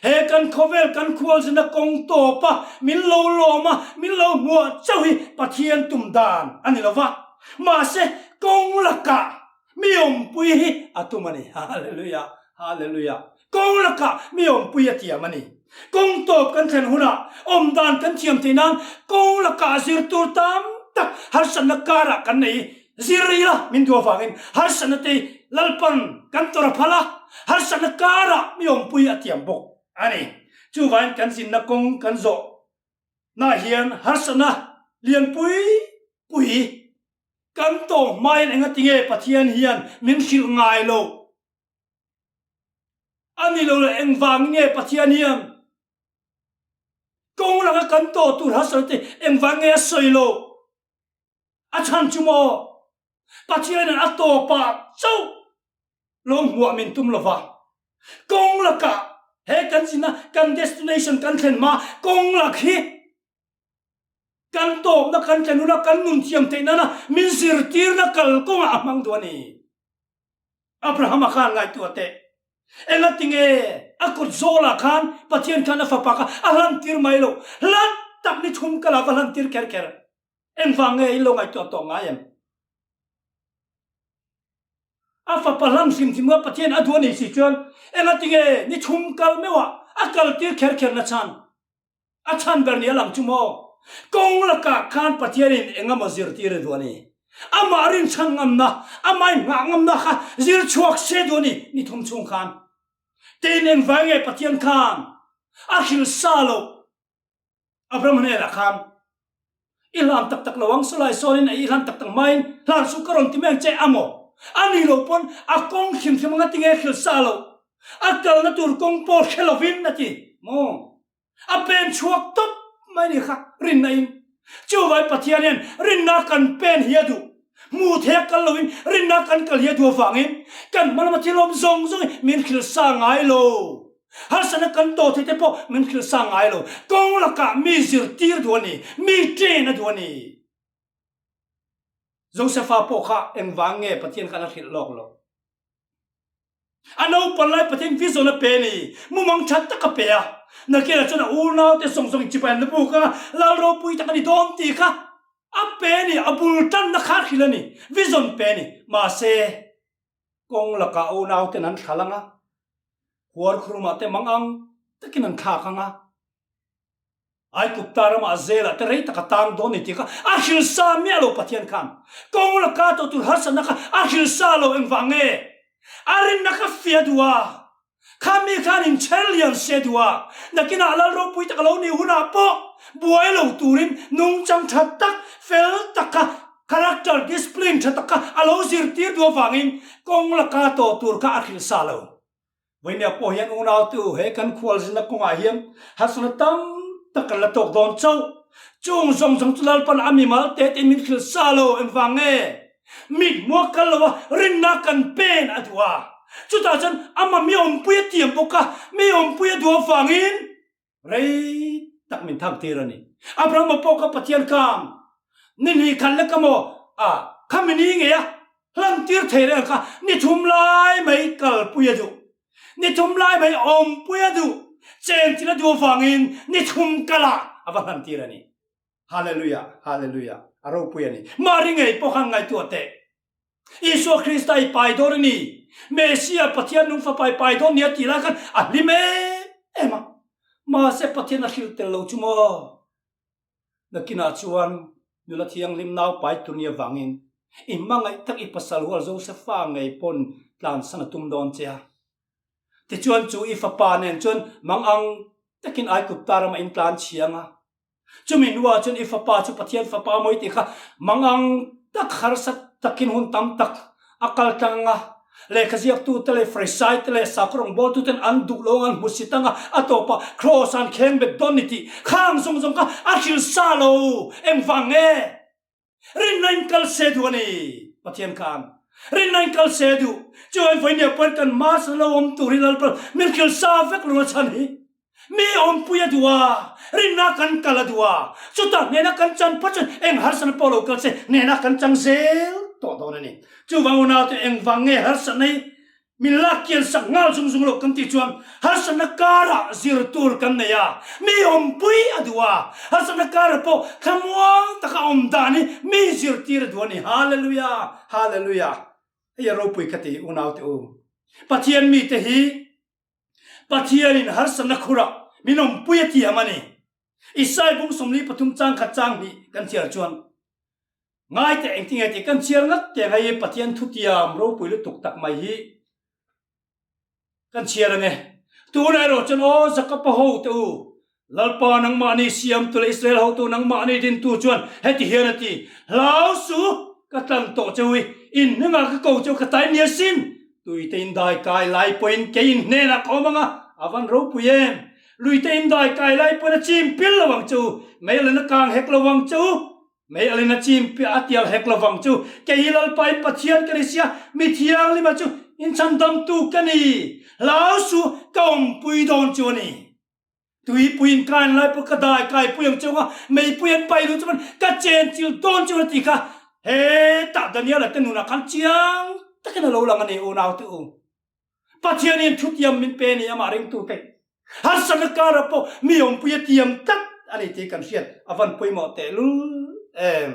He kan khawvel kan khualzina kawng tawp a, min lo lawm a, min lo hmuah chauh hi Pathian tum dan a ni lo va. Mahse, kawng lakah mi awmpui hi a tum a ni. Hallelujah! Hallelujah! Kawng lakah mi awmpui a tiam a ni. Kawng tawp kan thlen hunah awm dan kan thiam theih nan kawng lakah zir tur tam tak harsatna karah kan nei Zir ila min duh avangin harsatna te Lalpan kan tawrh a phal a, harsatna karah mi awmpui a tiam bawk a ni. Chuvangin kan zinna kawng kan zawh nah hian harsatna lianpui pui kan tawng hmain engatinge Pathian hian min hrilh ngai lo a ni lo leh engvangin nge Pathian hian kawng laka kan tawh tur harsatna te engvang nge a sawi lo? A chhan chu maw? Pathianin a tawpah chauh lo hmuah min tum lova, kawng lakah he kan zinna kan destination kan thlen hma kawng lak hi kan tawpna kan thlen huna kan nun thiam theih nana min zirtirna kalkawngah a hmang duh a ni. Abrahama khan ngaihtuah teh. Engatinge a kut zawlah khan Pathian khan a fapa kha a hlantir mai lo, hlan tak ni thum kala va hlantir kher kher. Engvang nge in lo ngaihtuah tawh ngai em? A fapa hlam hrim hrim a Pathian a duh a nih si chuan engati nge ni thum kal meuh ah a kal tir kher kher na chhan? A chhan ber ni a lang chu maw? Kawng lakah khan Pathianin eng emaw zirtir a duh a ni. Amah rinchhan ngamna, amah inghah ngamna kha zir chhuak se duh a ni ni thum chhung khan. Tin, engvai nge Pathian khan a hrilh sa loh Abraham hnenah khan, I hlan tak tak lo ang, Solai sawnin a i hlan tak tak hmain hlan suh ka rawn ti mai ang che a maw? A ni lo pawn a kawng hrim hrim anga tinge hrilh sa loh? A kalna tur kawng pawh hre lovin a ti maw? A pen chhuak tawp mai ni kha rinna in. Chuvai Pathian hian rinna kan pen hi a duh. Hmu thei a kal loin rinna kan kal hi a duh avangin kan hma lama thil awm zawng zawng hi min hrilh sa ngai lo. Harsatna kan tawh thei te pawh min hrilh sa ngai lo. Kawng lakah mi zirtir duh a ni, mi train a duh a ni. Josefa pawh kha engvang nge Pathian khan a hrilh lawk loh? A naupan lai Pathian vision a pe a ni, mumang tha tak a pe a. Nakinah chuan a unaute zawng zawng inchipai an la buk a, lal ropui tak a ni dawn tih kha a pe a ni, a bul tanna kha a hrilh a ni, vision pe a ni. Mahse, kawng lakah unauten an thla lang a, huarkhurumah te mangang takin an thlak ang a. Aigupta ramah zelah te rei tak a tang dawn ni tih kha a hrilh sa miah lo Pathian khan. Kawng laka tawh tur harsatna kha a hrilh sa lo engvang nge? A rinna kha fiah duh a, kha mi khan inchher lian se duh a, nakinah lal ropui tak a lo nih hunah pawh buai lo turin nungchang tha tak, fel tak kha, character, discipline tha tak kha a lo zirtir duh avangin kawng laka tawh tur kha a hrilh sa lo. Vawinia pawh hian unautu he kan khualzinna kawngah hian harsatna tam tak kan la tawk dawn chauh. Chung zawng zawng chu Lalpan a mimal te tein min hrilh sa lo engvang nge? Mit hmuak kal lo a rinna kan pen a duh a. Chutah chuan amah mi awmpui a tiam bawk a, mi awmpui a duh avangin Rei tak min thang tir a ni. Abrahama pawh kha Pathian kang ni hnih khat lek a maw a khami ni ngei a hlan tir thei reng kha ni thum lai mai kalpui a duh. Ni thum lai mai awmpui a duh. Chen thil a duh avangin ni thum kalah a va hlan tir a ni. Hallelujah, Hallelujah, a ropui a ni. Mari ngei pawh khan ngaihtuah teh. Isua Krista i pai dawn a ni. Messia, Pathian nung fapa i pai dawn nia tih lai khan a hlim em em a. Mahse Pathian a hrilh tel lo chu maw? Nakinah chuan nula thianghlim nau pai tur ni avangin i hmangaih tak i pasal hual Josefa ngei pawn tlansan a tum dawn che a. Tichuan chu i fapa nen chuan mangang takin Aigupta ramah in tlan chhiang a. Chumi hnuah chuan i fapa chu Pathian fapa mawi tih kha mangang tak harsa takin hun tam tak a kal tlang a, lehkha ziaktute leh Farisaite leh sakhaw rawngbawltuten an duh lo ang an hmu si tang a, a tawpah Kraws an kheng bet dawn ni tih khang zawng zawng kha a hrilh sa lo. Engvang nge? Rinna in kal se duh a ni, Pathian khan rinna in kal se duh. Chuan vawinia pawn kan Mars lo awm tur hi Lalpa min hrilh sa vek lo na chhan hi. Mi awmpui a duh a, rinna kan kal a duh a, chutah hnena kan chan phawt chuan eng harsatna pawh lo kal se hnena kan chang zel tawh dawn a ni. Chuvang unaute engvang nge harsatna hi Min lak kian sak nghal zung zung loh kan tih chuan harsatna karah zir tur kan nei a, mi awmpui a duh a, harsatna karah pawh thlamuang taka awm dan hi mi zirtir a duh a ni. Hallelujah! Hallelujah! Hei a ropui ka ti unaute u. Pathian mite hi Pathianin harsatna khurah min awmpui a tiam a ni. Isai bung 43 chang khat chang hnih kan chhiar chuan Ngaite engtinge tih kan chhiar ngat teng hei Pathian thutiam ropui lutuk tak mai hi kan chhiar ange. Tunah erawh chuan aw Jakob-a hote u, Lalpa nangmahni siamtu leh Israel hotu nangmahni dintu chuan heti hian a ti, Hlau suh, ka tlan tawh cheu i, in hnungah ka ko cheu ka tai nia sin, tuite in dai kai lai pawhin kei in hnenah ka awm ang a, a van ropui em? Luite in dai kai lai pawhin a chim pil lo ang cheu, meilen a kang hek lo ang cheu, Mei alin a chim piah a tial hek lovang chu, kei hi Lalpa in Pathian ka ni sia, mi thianglima chu in chhandamtu ka ni, hlau su ka awmpui dawn chu a ni. Tuipui in kain lai pawh ka dai kaipui ang cheu nga, meipui an pai duh chuan ka chen chil dawn chu a ti kha, hetah Daniela te nunah khan chiang takin a lo lang a ni unaute u. Pathian hian thutiam min pe a ni amah ringtute. Harsatna karah pawh mi awmpui a tiam tlat a ni tih kan hriat a van pawimawh tehlul em.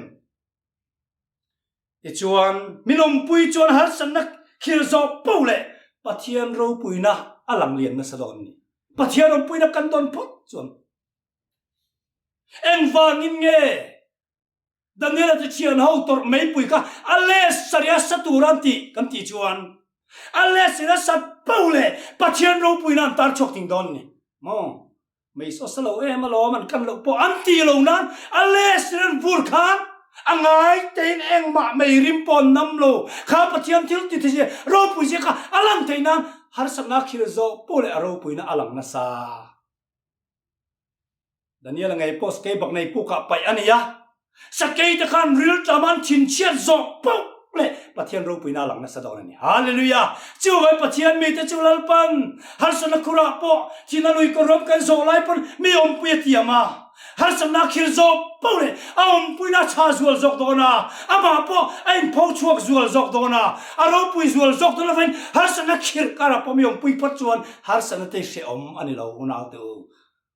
Tichuan, min awmpui chuan harsatna khir zawh poh leh Pathian ropuina a lang lian nasa dawn a ni. Pathian awmpuina kan dawn phawt chuan engvangin nge Daniela te thian ho tawrh meipui kha a leh sarih a sa tur an tih kan tih chuan a leh sarih a sat poh leh Pathian ropuina an tar chhuak ting dawn a ni maw? Mei saw sa lo em alawm an kan loh pawh an ti lo nan a leh sarih an vur khan a ngai tein engmah mei rim pawh an nam lo kha Pathian thil ti thei ropui zia kha a lang thei nan harsatna khil zawh poh leh a ropuina a lang nasa. Daniel-a ngei pawh sakei bak nei pukah paih a ni a, sakei te khan rilṭam an thinchhiat zawh poh leh Pathian ropuina a lang nasa dawn a ni. Hallelujah! Chuvai Pathian mite chu Lalpan harsatna khurah pawh thina lui kawr ram kan zawh lai pawn mi awmpui a tiam a, harsatna a khir zawh poh leh a awmpuina a chha zual zawk dawn a, amah pawh a inpho chhuak zual zawk dawn a, a ropui zual zawk dawn avangin harsatna khirh karah pawh mi awmpui phawt chuan harsatna te hrehawm a ni lo unaute u.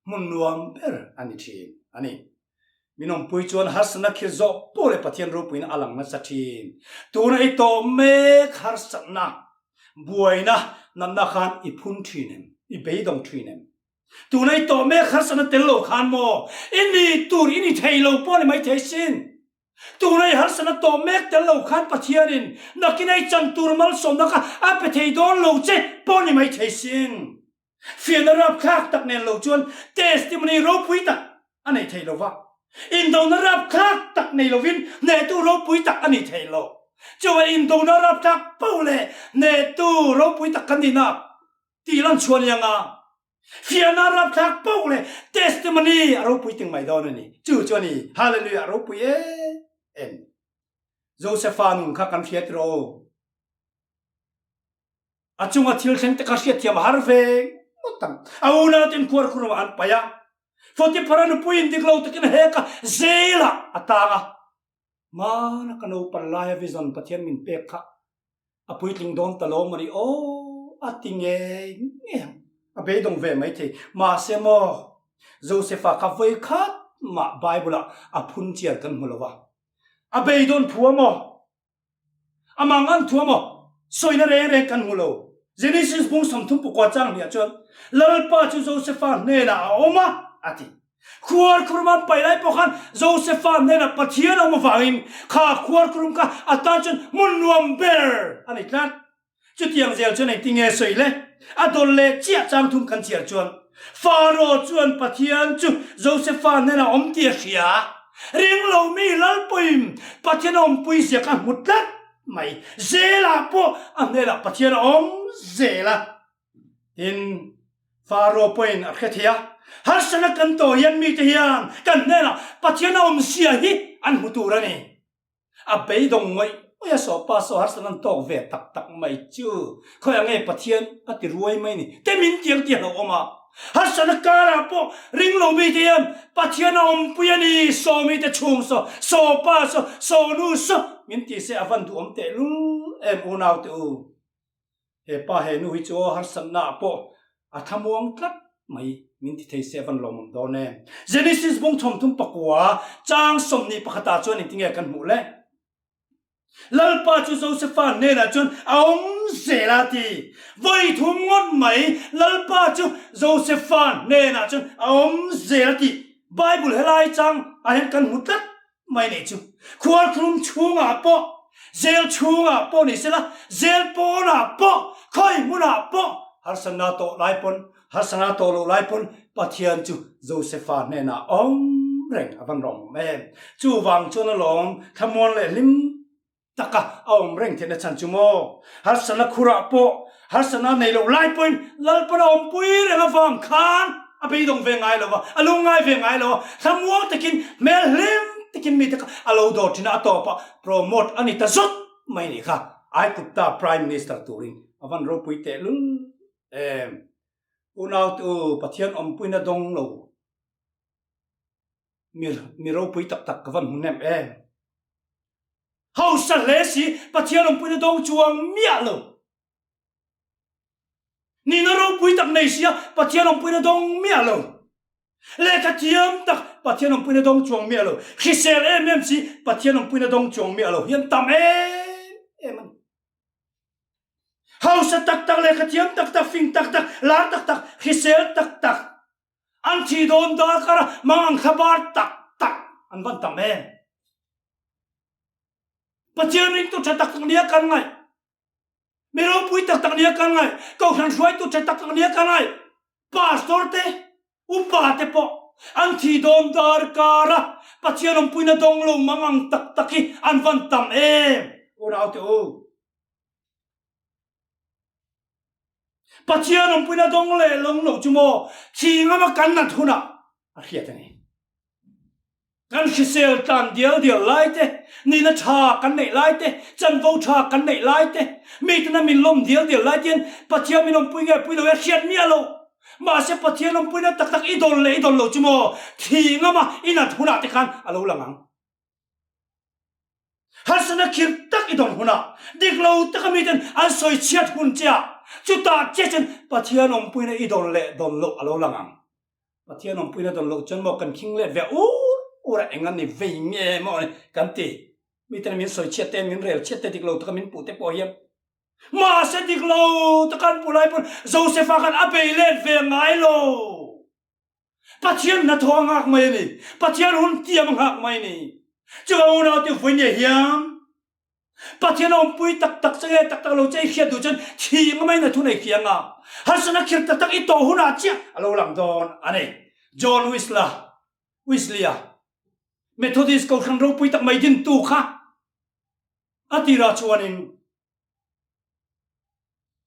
Hmun nuam ber a ni thin a ni. Min awmpui chuan harsatna khir zawh pawh leh Pathian ropuina a lang nasa thin. Tuna i tawh mek harsatna, buaina, natna khan i phun thin em? I beidawng thin em? Tuna i tawh mek harsatna tel lo khan maw i ni tur i ni thei lo pawh a ni maithei sin. Tuna i harsatna tawh mek tel lo khan Pathianin nakin a i chan tur malsawmna kha a pe thei dawn lo che pawh a ni maithei sin. Fiahna rapthlak tak nen lo chuan testimony ropui tak a nei thei lo va, indona rapthlak tak nei lovin hnehtu ropui tak a ni thei lo. Chuan indona rapthlak poh leh hnehtu ropui tak kan nihna tih lan chhuah ni anga fiahna rapthlak poh leh testimony a ropui ting mai dawn a ni. Chu chu a ni. Hallelujah ropui em em. Josepha nun kha kan hriat rawh u. A chunga thil thleng te kha hriatthiam a har ve ngawt ang. A unauten khuar khurah an paih a, Potiphara nupuiin dik lo takin a hek a, jail-ah a tang a. Hmana ka naupan laia vision Pathian min pek kha a puitling dawn ta lo maw ni aw a ti ngei ngei ang. A beidawng ve maithei. Mahse maw, Josepha kha vawikhat mah Bible-ah a phun chiar kan hmu lo va. A beidawn thu a maw? Amah ngan thu amaw? Sawina reng reng kan hmu lo. Genesis bung 34 chang hniah chuan, Lalpa chu Josefa hnenah a awm a, a ti. Khuarkhurum an paih lai pawh khan Josefa hnenah Pathian a awm avangin kha khuarkhurum kha a tan chuan hmun nuam ber a ni tlat. Chutiang zel chuan engti nge sawi le? A dawl leh chiah chang thum kan chhiar chuan Faro chuan Pathian chu Josefa hnenah awm tih a hria. Ring lo mi Lalpuiim Pathian a awmpui zia kha hmu tlat mai. Zelah pawh a hnenah Pathian a awm zel a. Tin, Faro pawhin a hre thei a, harsatna kan tawh hian mite hian kan hnenah Pathian a awm zia hi an hmu tur a ni. A beidawng ngawih ngawih a saw pa saw harsatna an tawk ve tak tak mai chu khawiah nge Pathian a ti ruai mai ni te min tiang ti a hlauh awm a. Harsatna karah pawh ring lo mite hian Pathian a awmpui a ni saw mite chhung saw, saw pa saw, saw nu saw min ti se a van duhawm tehlul em unaute u. He pa he nu hi chu aw harsatna ah pawh a thlamuang tlat mai min ti thei se a van lawmawm dawn em. Genesis bung 34 chang 21 ah chuan engtinge kan hmuh le? Lalpa chu Josepha hnenah chuan a awm zel a ti. Vawi thum ngawt mai Lalpa chu Josepha hnenah chuan a awm zel a ti. Bible helai chang ah hian kan hmu tlat mai nei chu khualthlum chhungah pawh, zel chhungah pawh ni sela, zel pawnah pawh, khawi hmunah pawh harsatna tawh lai pawn, harsatna tawh loh lai pawn Pathian chu Josepha hnenah awm reng a van rawng awm em. Chuvang chuan alawm thlamuan leh hlim taka a awm reng theihna chhan chu maw? Harsatna khurah pawh, harsatna nei loh lai pawhin Lalpan a awmpui reng avang khan a beidawng ve ngai lo va, a lungngai ve ngai lo a, thlamuang takin, hmel hlim takin mite kha a lo dawr thin a, a tawpah promote a ni ta zawt mai nih kha, Aigupta Prime Minister turin a van ropui tehlul em. Unaute u, Pathian awmpuina dawng lo. Mi mi ropui tak tak ka van hmu nem em. Hausa hle si Pathian awmpuina dawng chuang miah lo. Nihna ropui tak nei sia Pathian awmpuina dawng miah lo. Lehkha thiam tak Pathian awmpuina dawng chuang miah lo, hrisel em em si Pathian awmpuina dawng chuang miah lo hi an tam em em a ni. Hausa tak tak, lehkha thiam tak tak, fing tak tak, lar tak tak, hrisel tak tak, an thi dawn darkar a mang ang thla bar tak tak an van tam em. Pathian ringtu tha tak tak nia kan ngaih. Mi ropui tak tak nia kan ngaih. Kohhran hruaitu tha tak tak nia kan ngaih. Pastor te, upa te pawh an thi dawn darkar a Pathian awmpuina dawng lo mang ang tak tak hi an van tam em. Unau te u. Pathian awmpuina dawng leh lawng lo chu maw thi ngama kan nat hunah a hriat a ni. Kan hrisel tlan dial dial lai te, nihna tha kan neih lai te, chanvo tha kan neih lai te, mitena min lawm dial dial lai te hian Pathian min awmpui nge pui lo e hriat miah lo. Mahse Pathian awmpuina tak tak i dawn leh i dawn lo chu maw thi ngama i nat hunah te khan a lo lang ang. Harsatna khir tak i dawn hunah dik lo taka miten an sawi chhiat hun che a, chutah che chuan Pathian awmpuina i dawn leh dawn loh a lo lang ang. Pathian awmpuina dawn loh chuan maw kan khing let ve ur ur a, eng a ni vei nge maw ni kan ti. Miten min sawi chhiat te, min rel chhiat te, dik lo taka min puh te pawh hian mahse dik lo taka an puh lai pawn Josefa khan a bei let ve ngai lo. Pathian hnathawh a nghak mai a ni. Pathian hun tiam a nghak mai a ni. Chuvang unaute vawinia hian Pathian a awmpui tak tak che nge tak tak lo che i hriat duh chuan thi ngamai na thu nei hria nga harsatna khir tak tak i tawh hunah chiah a lo lang dawn a ni. John Whistler, Wesley-a, Methodist kohhran ropui tak mai dintu kha a tirah chuanin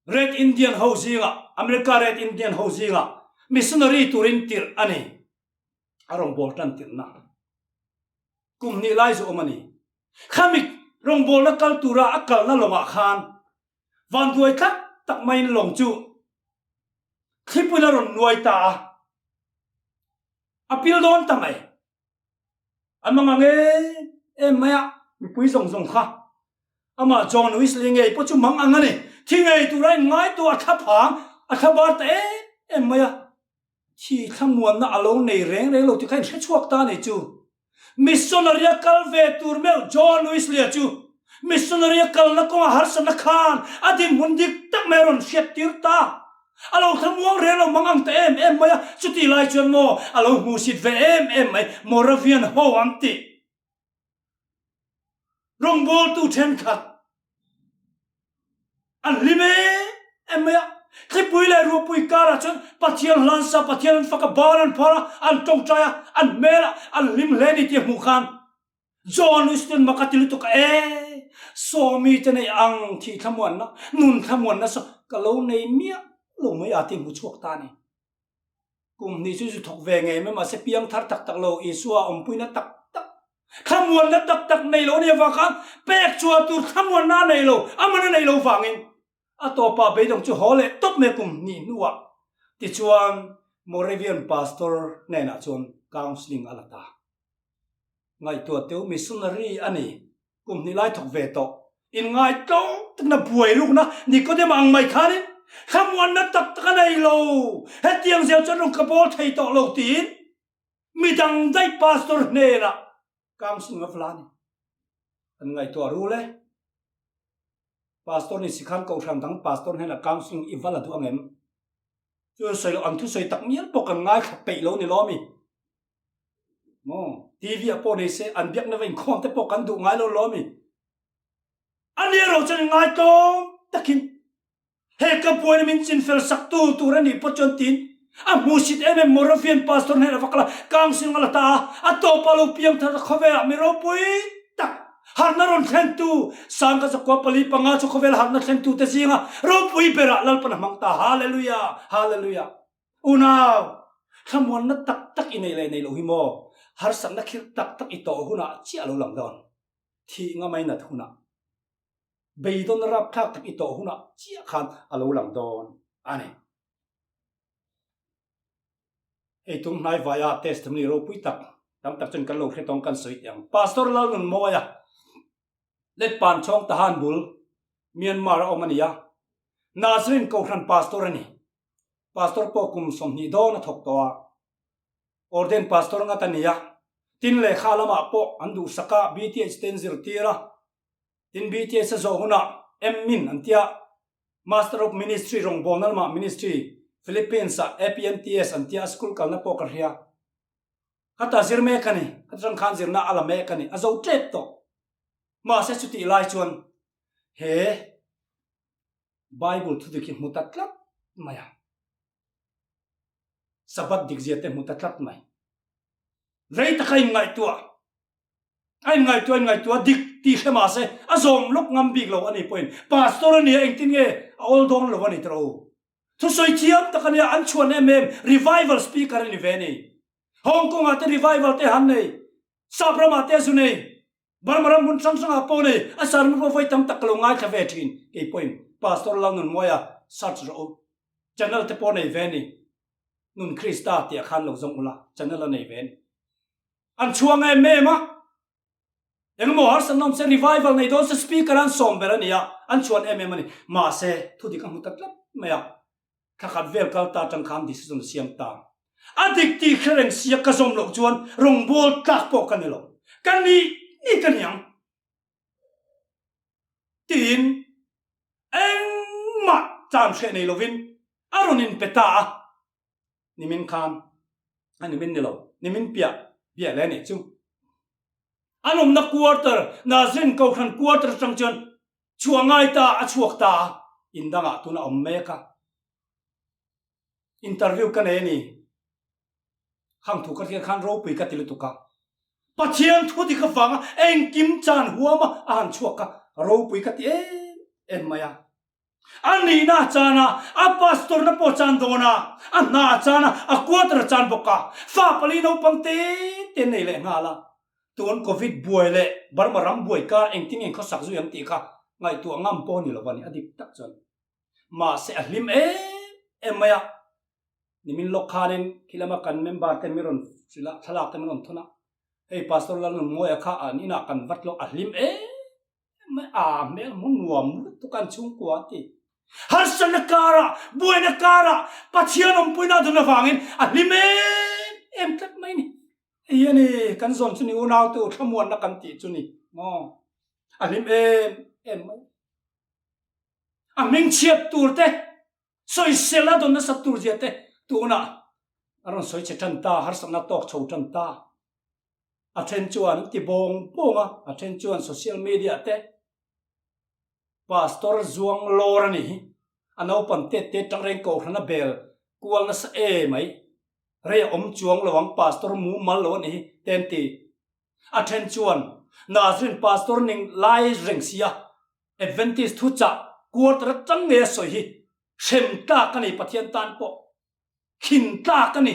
Red Indian ho zingah, America Red Indian ho zingah missionary turin tirh a ni. A rawngbâwl tan tirhna kum hnih lai zu awm a ni. Khami rawngbâwlna kal tura a kalna lawngah khan vanduai tlat tak maiin lawng chu thlipuiin a rawn nuai ta a, a pil dawn ta mai. An mang ang em em mai a, mipui zawng zawng kha amah John Wesley ngei pawh chu mang ang a ni. Thi ngei tura inngaituah a thla phang, a thla bar ta em em mai a. Thi thlamuanna a lo nei reng reng lo tih kha in hrechhuak ta a ni chu. Missionary a kal ve tur meuh John Wesley-a chu missionary a kalna kawnga harsatna khan a dinhmun dik tak mai a rawn hriat tir ta. A lo thlamuang reng lo mang ang ta em em mai a, chutih lai chuan maw a lo hmuhsit ve em em mai Moravian ho an tih. Rawngbawltu thenkhat an hlim em em mai a, thlipui leh ruahpui karah chuan Pathian hlansa, Pathian an fak a, bar an phar a, an tawngtai a, an hmel a, an hlim hle ni tih a hmuh khan John Winston mak a ti lutuk a, E, Sawmi te nei ang thih thlamuanna, nun thlamuanna saw ka lo nei miah lo mai a ti hmu chhuak ta a ni. Kum hnih chu zu thawk ve ngei mai mahse piang thar tak tak lo, Isua awmpuina tak tak, thlamuanna tak tak nei lo a nih avang khan pek chhuah tur thlamuanna a nei lo, a man a nei lo vangin a tawpah beidawng chu haw leh tawp mai kum hnih hnuah tichuan Moravian Pastor hnenah chuan counselling a la ta. Ngaihtuah teu missionary a ni, kum hnih lai thawk ve tawh, inngaihtlawm takna buai rukna Nikodema ang mai khanin thlamuanna tak tak a nei lo, hetiang zel chuan rawn ka bawl thei tawh lo tiin midang daih pastor hnenah counselling a vla a ni. Kan ngaihtuah rul e. Pastor ni si khan kohhran dang pastor hnenah counselling i va la duh ang em? Chuan sawi loh ang thusawi tak mial pawh kan ngaithla peih lo ni lawm i. Maw? TV ah pawh nei se an biakna va inkhawm te pawh kan duh ngai lo lawm i. A ni erawh chuan i ngaitlawm takin he ka buaina min chinfel sak tu tur a nih pawh chuan tiin a hmuhsit em em Moravian pastor hnenah va kal a, counselling a la ta a, a tawpah lo piang thar khawvelah mi ropui tak harhna rawn thlentu Sangka zakua pali panga chu khawvel harhna thlentu te zinga ropui berah Lalpan a hmang ta. Hallelujah! Hallelujah! Unau, thlamuanna tak tak i nei leh nei loh hi maw? Harsatna khirh tak tak i tawh hunah chiah a lo lang dawn. Thih ngamai nat hunah, beidawn rapthlak tak i tawh hunah chiah khan a lo lang dawn a ni. Hei tum hnai vaia testimony ropui tak tam tak chuan kan lo hre tawng kan sawi teh ang. Pastor Lalnunmawia Letpan Chawng Tahan bul Myanmar a awm a ni a, Nazarene Kohhran Pastor a ni. Pastor pawh kum 20 dawn a thawk tawh a. Ordained Pastor ngat a ni a, tin lehkha lamah pawh an duhsak a, BTH te an zirtir a, tin BTH a zawh hunah M-min an tia, Master of Ministry rawngbawlna lamah Ministry, Philippines-ah APMTS an tia a school kalna pawh ka hria. Khata zir mek a ni, khata tang khan zirna a la mek a ni, a zo tep tawh. Mahse chutih lai chuan he Bible thudik hi hmu ta tlat mai a. Sabbath dikzia te hmu ta tlat mai. Rei taka inngaihtuah, a inngaihtuah inngaihtuah dik tih hre mahse a zawm lawk ngam bik lo a ni pawhin Pastor a nia engtin nge a awl dawn lo a ni tawh u. Thusawi thiam tak a nia an chhuan em em revival speaker a ni ve a ni. Hong Kong ah te revival te han nei, Sap ramah te a zu nei, Burma ram hmun hrang hrangah pawh nei, a sermon pawh vawi tam tak ka lo ngaithla ve thin kei pawhin Pastor Lalnunmawia search rawh u. Channel te pawh nei ve a ni. Nun Krista tih ah khan lo zawng ula channel a nei ve a ni. An chhuang em em a, engemaw harsatna awm se revival nei dawn se speaker an sawm ber a ni a, an chhuan em em a ni. Mahse, thu dik a hmu ta tlat mai a, thla khat vel kal ta atang khan decision a siam ta. A dik tih hre reng sia ka zawm loh chuan rawngbâwl tlak pawh ka ni lo. Ka nih nih ka ni ang tiin engmah chan hreh nei lovin a rawn inpe ta a. Nimin khan a nimin ni lo, nimin piah biah leh anih chu. An awmna quarter, Nazrin Kohhran quarter atang chuan chhuah ngai ta a chhuak ta a, in dangah tun a awm mek a. Interview ka nei a ni. Khang thu ka hriat khan ropui ka ti lutuk a. Pathian thu dik avanga engkim chan huama a han chhuak kha ropui ka ti em em mai a. A nihna a chan a, a pastor-na pawh a chan dawn a, a hna a chan a, a quarter a chan bawk a, fa pali naupang te te an nei leh nghal a. Tun Covid buai leh Burma ram buai kar engtin nge khawsak zui ang tih kha ngaihtuah ngam pawh a ni lo a ni, a dik tak chuan. Mahse a hlim em em mai a, nimin lawk khanin khi lama kan member ten min rawn hrilh a, thlalak te min rawn thawn a, hei Pastor Lalnunmawia kha an inah kan vat lawk, a hlim em Mai a hmel hmu nuam lutuk an chhungkua an ti. Harsatna karah, buaina karah Pathian awmpuina a dun avangin a hlim em em tlat mai ni. Hei a ni, kan zawn chu ni unaute u thlamuanna kan tih chu ni maw? A hlim em em mai. A hming chhiat tur te, sawisel a dawn nasat tur zia te tunah a rawn sawi chhe tan ta, harsatna tawk chho tan ta. A then chuan an ti bawng bawng a, a then chuan social media te Pastor Zuang Lawr a nih hi, a naupan tet te tang reng kohhran a bel kual nasa e mai, rei a awm chuang lo ang Pastor mumal lo a nih hi te an ti. A then chuan Nazrin Pastor ning lai reng sia Adventist thuchah quarter atang ngei a sawi hi hrem tlak a ni Pathian tan pawh khin tlak a ni.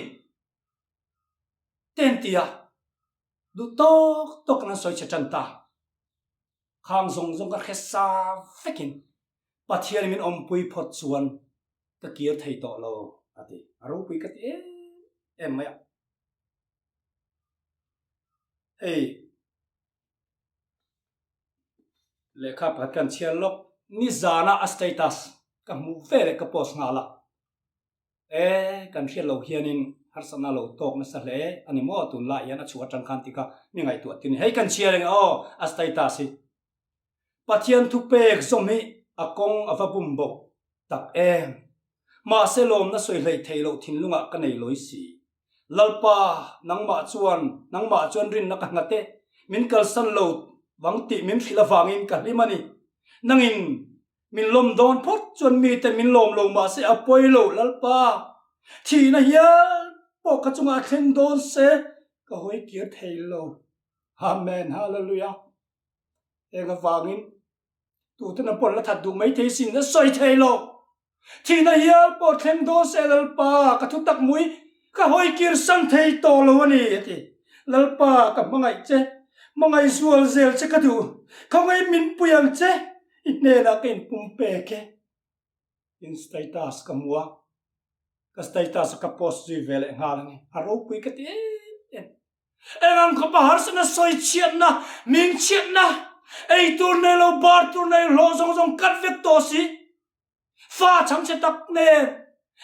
Te an ti a, duh tawk tawk in an sawi chhe tan ta. Khang zawng zawng ka hre sa vekin Pathian min awmpui phawt chuan ka kir thei tawh lo a ti. A ropui ka ti em em mai a. Hei lehkha pakhat kan chhiar lawk nizana a status ka hmuh ve leh ka post nghal a. E, kan hriat loh hianin harsatna lo tawk nasa hle a ni maw? Tunlai hian a chhuah atang khan ti kha mi ngaihtuah tir ni. Hei kan chhiar eng aw, a status hi. Pathian thupek zawm hi a kawng a va bum bawk tak em. Mahse lawmna sawi hleih theih loh thinlungah ka nei lawi si. Lalpa, nangmah chuan, nangmah chuan rinna ka nghat e. Min kalsan lo vang tih min hrilh avangin ka hlim a ni. Nangin Min lawm dawn phawt chuan mite min lawm lo mahse a pawi lo Lalpa, thihna hial pawh ka chungah a thleng dawn se ka hawi kir thei lo. Amen Hallelujah. Heng avangin tuten an pawn la that duh mai thei sin a sawi thei lo. Thihna hial pawh thleng dawn se Lalpa ka thu tak mui ka hawi kir san thei tawh lo a ni a ti. Lalpa ka hmangaih che, hmangaih zual zel che ka duh, khawngaih min pui ang che. I hnenah ka inpum pek e. In status ka hmu a, ka status a ka post zui ve leh nghal a ni. A ropui ka ti em em. Eng ang khawpa harsatna sawi chhiatna, ming chhiatna, ei tur nei lo, bar tur nei hlawh zawng zawng kat vek tawh si. Fa chhangchhe tak nen.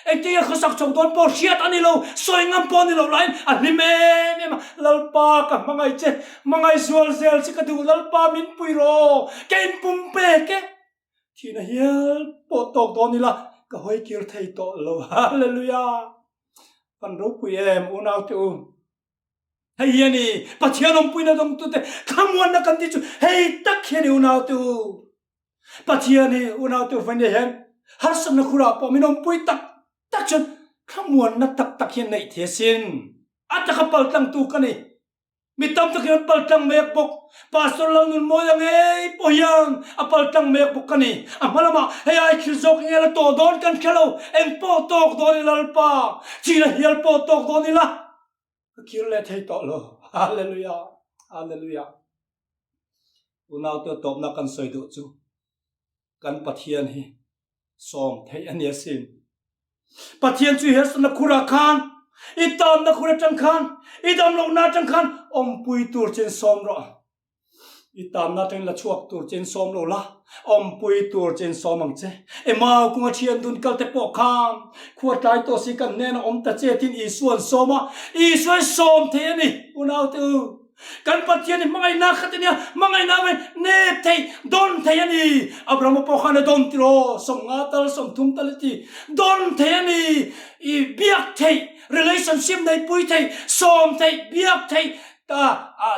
Engtin nge khawsak chho dawn pawh hriat a ni lo, sawi ngam pawh a ni lo laiin a hlim em em a, Lalpa ka hmangaih che, hmangaih zual zel che ka duh, Lalpa min pui rawh, ka inpum pek e. Thihna hial pawh tawk dawn ila ka hawi kir thei tawh lo. Hallelujah! Kan ropui em unaute u. Hei hi a ni, Pathian awmpuina dawngtute thlamuanna kan tih chu hei tak hi a ni unaute u. Pathian hi unaute u vawiin hian harsatna khurah pawh min awmpui tak tak chuan thlamuanna tak tak hian neih thei asin. A taka paltlangtu ka ni. Mi tam takin an paltlang mek bawk. Pastor Lalnunmawi a ngei pawh hian a paltlang mek bawk a ni. A hma lamah hei ai thil zawk enge la tawh dawn kan hre lo. Eng pawh tawk dawn ila Lalpa, china hial pawh tawk dawn ila ka kir leh thei tawh lo. Hallelujah! Hallelujah! Unaute tawpna kan sawi duh chu kan Pathian hi sawm theih a ni asin. Pathian chu Hesna khurah khan, i tanna khur atang khan, i damlohna atang khan awmpui tur chin sawm rawh. I tanna atangin la chhuak tur chin sawm lo la, awmpui tur chin sawm ang che. Emau kunga thian dun kal te pawh khan khua tlai tawh si kan hnena awm ta che tin Isua an sawm a, Isua hi sawm thei a ni, unaute u. Kan Pathian hi hmangaihna khat a nia, hmangaihna avangin nep thei, dawn thei a ni. Abrahama pawh khan a dawn tiraw, 50 tal, 30 tal a ti, dawn thei a ni. I biak theih, relationship neihpui theih, sawm theih, biak theih,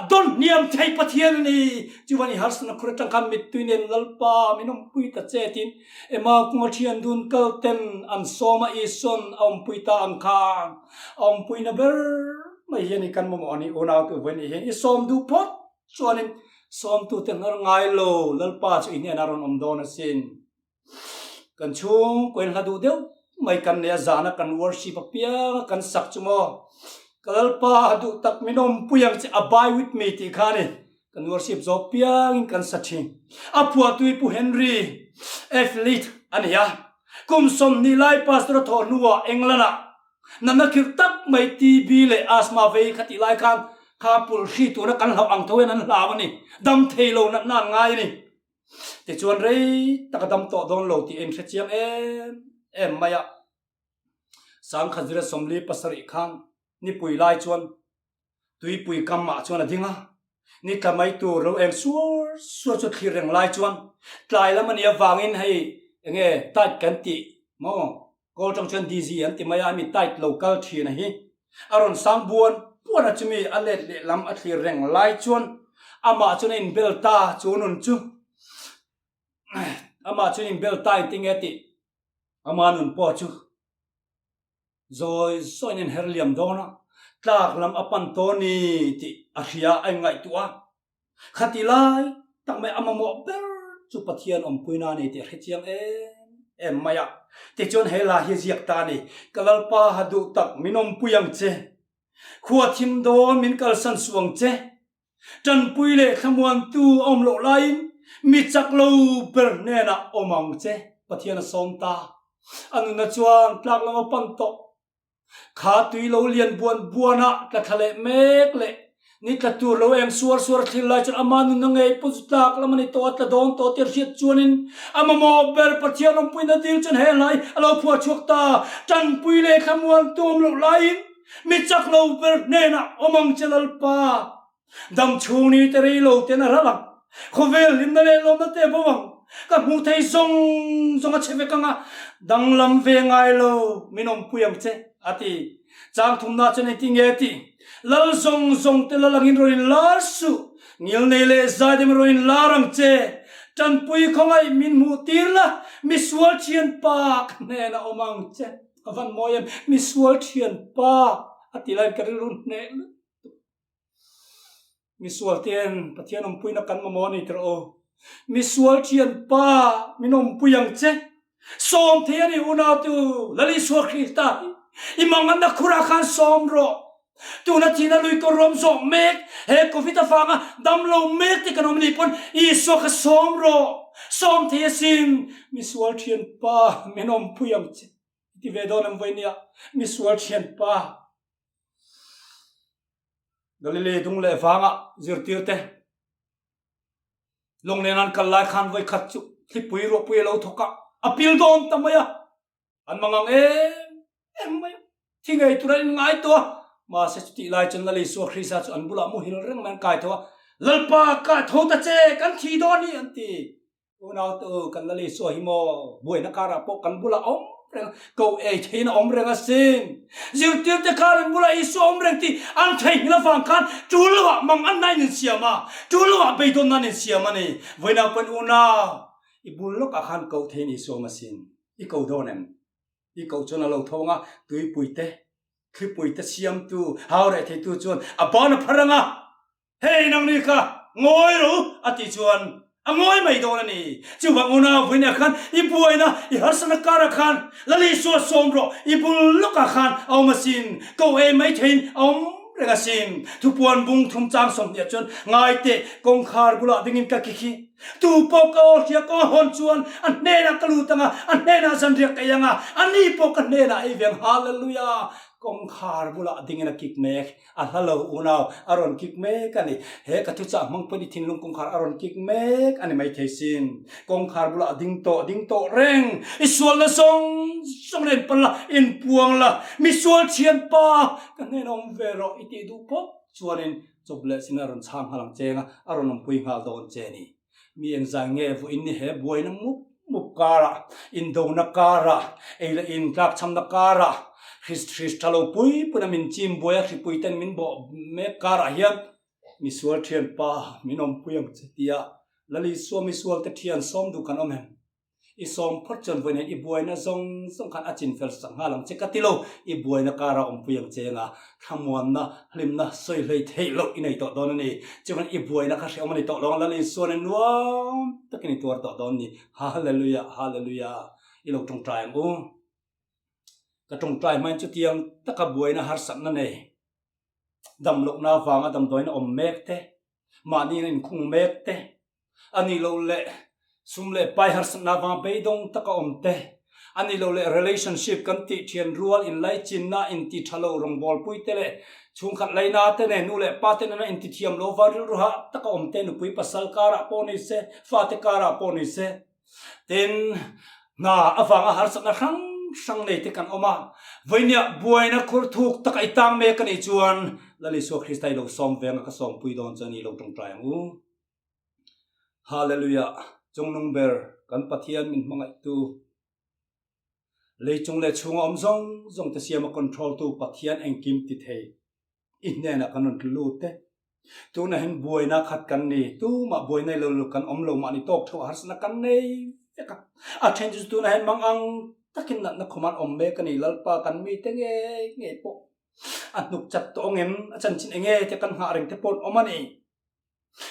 dawn hniam theih Pathian a ni. Chuvan i harsatna khur atang khan mittui nen Lalpa min awmpui ta che tiin Emma kunga thian dun kal ten an sawm a, Isuan a awmpui ta ang khan a awmpuina ber mai hian i kan mamawh a ni. Unau tu vawiin hian i sawm duh phawt chuanin sawmtute hnar ngai lo Lalpa chu i hnenah rawn awm dawn asin. Kan chhungkaw in hla duh deuh mai kan nei a, zana kan worship apianga kan sak chu maw ka Lalpa duh tak min awmpui ang che, abide with me tih kha a ni. Kan worship zawk piangin kan sa thin. A phuahtui Pu Henry F. Leith a ni a. Kum 20 lai pastor a thawh hnuah England-ah natna khirh tak mai TB leh asthma vei kha tih lai khan kha pulh hri tura kan hlauh ang tho hian an hlau a ni. Dam thei lo natna an ngai a ni. Tichuan rei tak a dam tawh dawn lo tih a inhre chiang em em mai a. Sangkhazira 47 khan nipui lai chuan Tuipui kam ah chuan a ding a, ni tla mai tur lo eng suar suar chu thlir reng lai chuan tlai lam a nih avangin hei enge tight kan tih maw kawl tang chuan DZ an ti mai a, hemi tight lo kal thin a hi a rawn sang buan buan a chumi a let leh lam a thlir reng lai chuan amah chuan a inbel ta chu nun chu amah chuan inbel ta engtin nge tih ama nun pawh chu. Zawi zawiin an her liam dawn a, tlak lam a pan tawh ni tih a hria a inngaihtuah a. Khati lai tak mai a mamawh ber chu Pathian awmpuina a ni tih a hre chiang em em mai a. Tichuan he la hi a ziak ta a ni, Ka Lalpa ha duh tak min awmpui ang che, khua thim dawn min kalsan suh ang che, tanpui leh thlamuantu a awm loh laiin mi chak lo ber hnenah awm ang che, Pathian a sawm ta. A nuna chuan tlak lam a pan tawh. Kha tui lo lian buan buan a, tla thla leh mek leh ni tla tur lo eng suar suar a thlir lai chuan ama nunna ngei pawh chu tlak lam a ni tawh a, tla dawn tawh tih a hriat chuanin a mamawh ber Pathian awmpuina dil chuan he hlai a lo phuah chhuak ta. Tanpui leh thlamuantu awm loh laiin Mi chak lo ber hnenah awm ang che Lalpa, dam chhung ni te rei lo ten a ral ang, khawvel hlimna leh lawmna te bo ang, ka hmuh thei zawng zawng a che vek ang a, danglam ve ngai lo min awmpui ang che, a ti. Chang thumna chuan engtin nge a tih? Lal zawng zawng te lal angin rawn inlar suh, ngilnei leh zaidam in rawn inlar ang che, tanpui khawngaih min hmuh tir la, misual thianpa ka hnenah awm ang che. A van mawi em, misual thianpa a ti laiin ka rilru hneh lutuk. Misual ten Pathian awmpuina kan mamawh a ni tirh aw. Misual thianpa min awmpui ang che. Sawm thei a ni unautu Lal Isua Krista hi i manganna khurah khan sawm rawh. Tuna thihna lui kawr ruam zawh mek, he Covid avanga damlo mek te kan awm anih pawn Isua kha sawm rawh, sawm thei asin, misual thianpa min awmpui ang che i ti ve dawn em vawi nia, misual thianpa. Galilei dung leh vanga zirtir te lawng nen an kal lai khan vawi khat chu thlipui ruahpui a lo thawk a, a pil dawn ta mai a, an mangang em. Thi ngei tur an inngai tawh a. Mahse chutih lai chuan Lal Isua Krista chu an bulah muhil reng mai an kai tho a, Lalpa, ka tho ta che, kan thi dawn hi, an ti. Unau te u, kan Lal Isua hi maw buaina karah pawh kan bulah awm reng a, ko ei theiin a awm reng asin. Zirtirte khan an bulah Isua awm reng tih an theihnghilh avang khan tul lovah mang anna in insiam a, tul lovah beidawnna an insiam a ni. Vawiinah pawhin unau, i bul lawkah khan koh theiin Isua awm asin. I ko dawn em? I koh chuan a lo thawng a, tuipuite, thlipuite siamtu, hau reh theitu chuan a ban a phar ang a, Hei nangni kha ngawi rawh u a tih chuan a ngawi mai dawn a ni. Chuvang unau vuihnah khan i buaina, i harsatna karah khan Lal Isua sawm rawh, i bul lawkah khan a awm asin, ko ei mai theiin a awm reng asin. Thupuan bung thum chang 20 ah chuan ngai teh kawngkhar bulah dingin ka khi khi. Tu pawh ka aw hria ka hawn chuan a hnenah ka lut ang a, a hnenah zanriah ka ei ang a, ani pawh ka hnenah ei ve ang. Hallelujah! Kawngkhar bulah dingin a kik mek. A hla lo unau a rawn kik mek a ni. He ka thuchah hmang pawhin i thinlung kawngkhar a rawn kik mek a ni maithei sin. Kawngkhar bulah a ding tawh, ding tawh reng. I sualna zawng zawng nen pal la, inpuang la, mi sual thianpa ka hnenah awm ve rawh i tih duh phawt chuanin chawp leh sin a rawn chhang nghal ang cheng a, a rawn awmpui nghal dawn che a ni. Mi engzai nge vawiin ni he buaina mup mup karah, indona karah, ei leh in tlakchhamna karah, hris tha lo pui puna min chim buai a hripui ten min bawh mek karah hian misual thianpa min awmpui ang che tia Lal Isua misual te thian sawm duh kan awm em? I sawm phawt chuan vawi nen i buaina zawng zawng khan a chin fel sak nghal ang che ka ti lo. I buaina karah awmpui ang che anga thlamuanna, hlimna sawi hlei theih loh i nei tawh dawn a ni. Chuan i buaina kha hrehawm a ni tawh lo ang, Lal Isua nen nuam takin i tuar tawh dawn a ni. Hallelujah, Hallelujah. I lo tawngtai ang u. Ka tawngtai hmain chutiang taka buaina harsatna nei, damlohna avanga damdawiin a awm mek te, mahni in a inkhung mek te, a nih loh leh sum leh pai harsatna avanga beidawng taka awm te, a nih loh leh relationship kan tih thian rual inlaichinna inti tha lo rawngbawlpui te leh chhungkhat laina te nen nu leh pa te nena inti thiam lo va rilru hah taka awm te nupui pasal karah pawh ni se, fate karah pawh ni se. Tin, hna avanga harsatna hrang hrang nei te kan awm a, vawinia buaina khur thuk taka i tang mek a nih chuan Lal Isua Krista i lo sawm veng a ka sawmpui dawn chuan i lo tawngtai ang u. Hallelujah! Chungnung ber kan Pathian min hmangaihtu, leichung leh chhunga awm zawng zawng te siama control tu Pathian engkim ti thei I hnenah kan rawn tlu lut e. Tunah hian buaina khat kan ni. Tumah buaina i lo lo kan awm lo mahni tawk theuh a harsatna kan nei vek a. A then chu tunah hian mang ang takin natna khawm an awm mek a ni. Lalpa kan mite ngei ngei pawh a hnuk chat tawh ang em? A chanchin eng nge te kan nghah reng te pawh an awm a ni.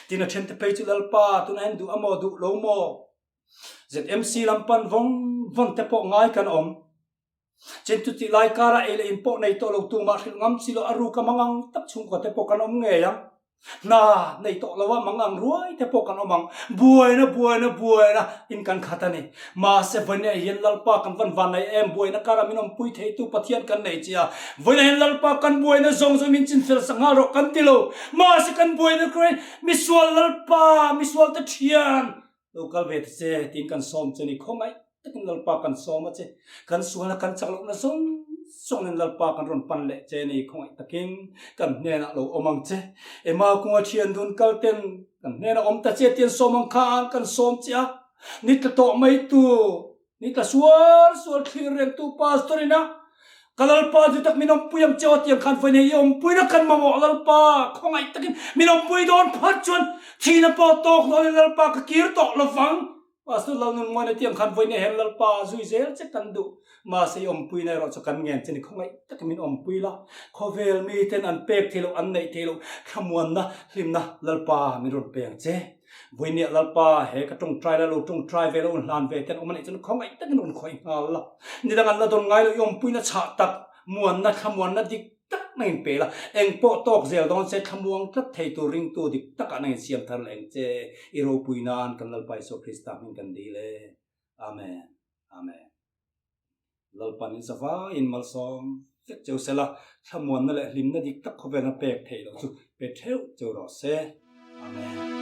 Tin a then te phei chu Lalpa tunah hian duh a maw duh lo maw? ZMC lam pan vawng vawng te pawh ngai kan awm. Chin chu tih lai karah ei leh in pawh nei tawh lo tumah hrilh ngam si lo a ruk a mangang tak chhungkua te pawh kan awm ngei ang. Hna nei tawh lo a mangang ruai te pawh kan awm ang. Buaina buaina buaina in kan khat a ni. Mahse vawiinah hian Lalpa kan van van nei em buaina karah min awmpui theitu Pathian kan nei che a. Vawiinah hian Lalpa kan buaina zawng zawng min chinfel sak nghal rawh kan ti lo. Mahse kan buaina kruain misual Lalpa misual te thian Lo kal ve ta che tiin kan sawm che ni khawngaih takin Lalpa kan sawm a che. Kan sualna kan chak lohna zawng zawngin Lalpa kan rawn pan leh che ni khawngaih takin kan hnenah lo awm ang che. Emma kunga thian dun kal ten kan hnenah awm ta che tiin sawm ang khan kan sawm che a. Ni tla tawh mai tu Ni tla sual sual thlir rengtu pastor ina ka Lalpa chu tak min awmpui ang che aw tiang khan vawi nei i awmpuina kan mamawh Lalpa khawngaih takin min awmpui dawn phat chuan thihna pawh tawk dawn in Lalpa ka kir tawh lovang Pastor Lalnunmuana tiang khan vawi nei hian Lalpa zui zel che kan duh mahse i awmpuina erawh chu kan ngen che ni khawngaih takin min awmpui la khawvel miten an pek theih loh an neih theih loh thlamuanna hlimna Lalpa min rawn pe ang che. Vawinia Lalpa he ka tawngtai la lo tawngtai ve lo un hlan ve ten awm a nih chuan khawngaih takin rawn khawih nghal la. Nidang an la dawn ngai lo i awmpuina chhah tak, muanna thlamuanna dik tak nang in pe la, eng pawh tawk zel dawn se thlamuang tlat thei tur ringtu dik takah nang in siam thar leh ang che i ropui nan kan Lalpa Isua Krista hming kan dil e. Amen. Amen. Lalpan in zavaiin malsawm vek cheu sela, thlamuanna leh hlimna dik tak khawvelna pek theih loh chu pe theuh cheu rawh se. Amen.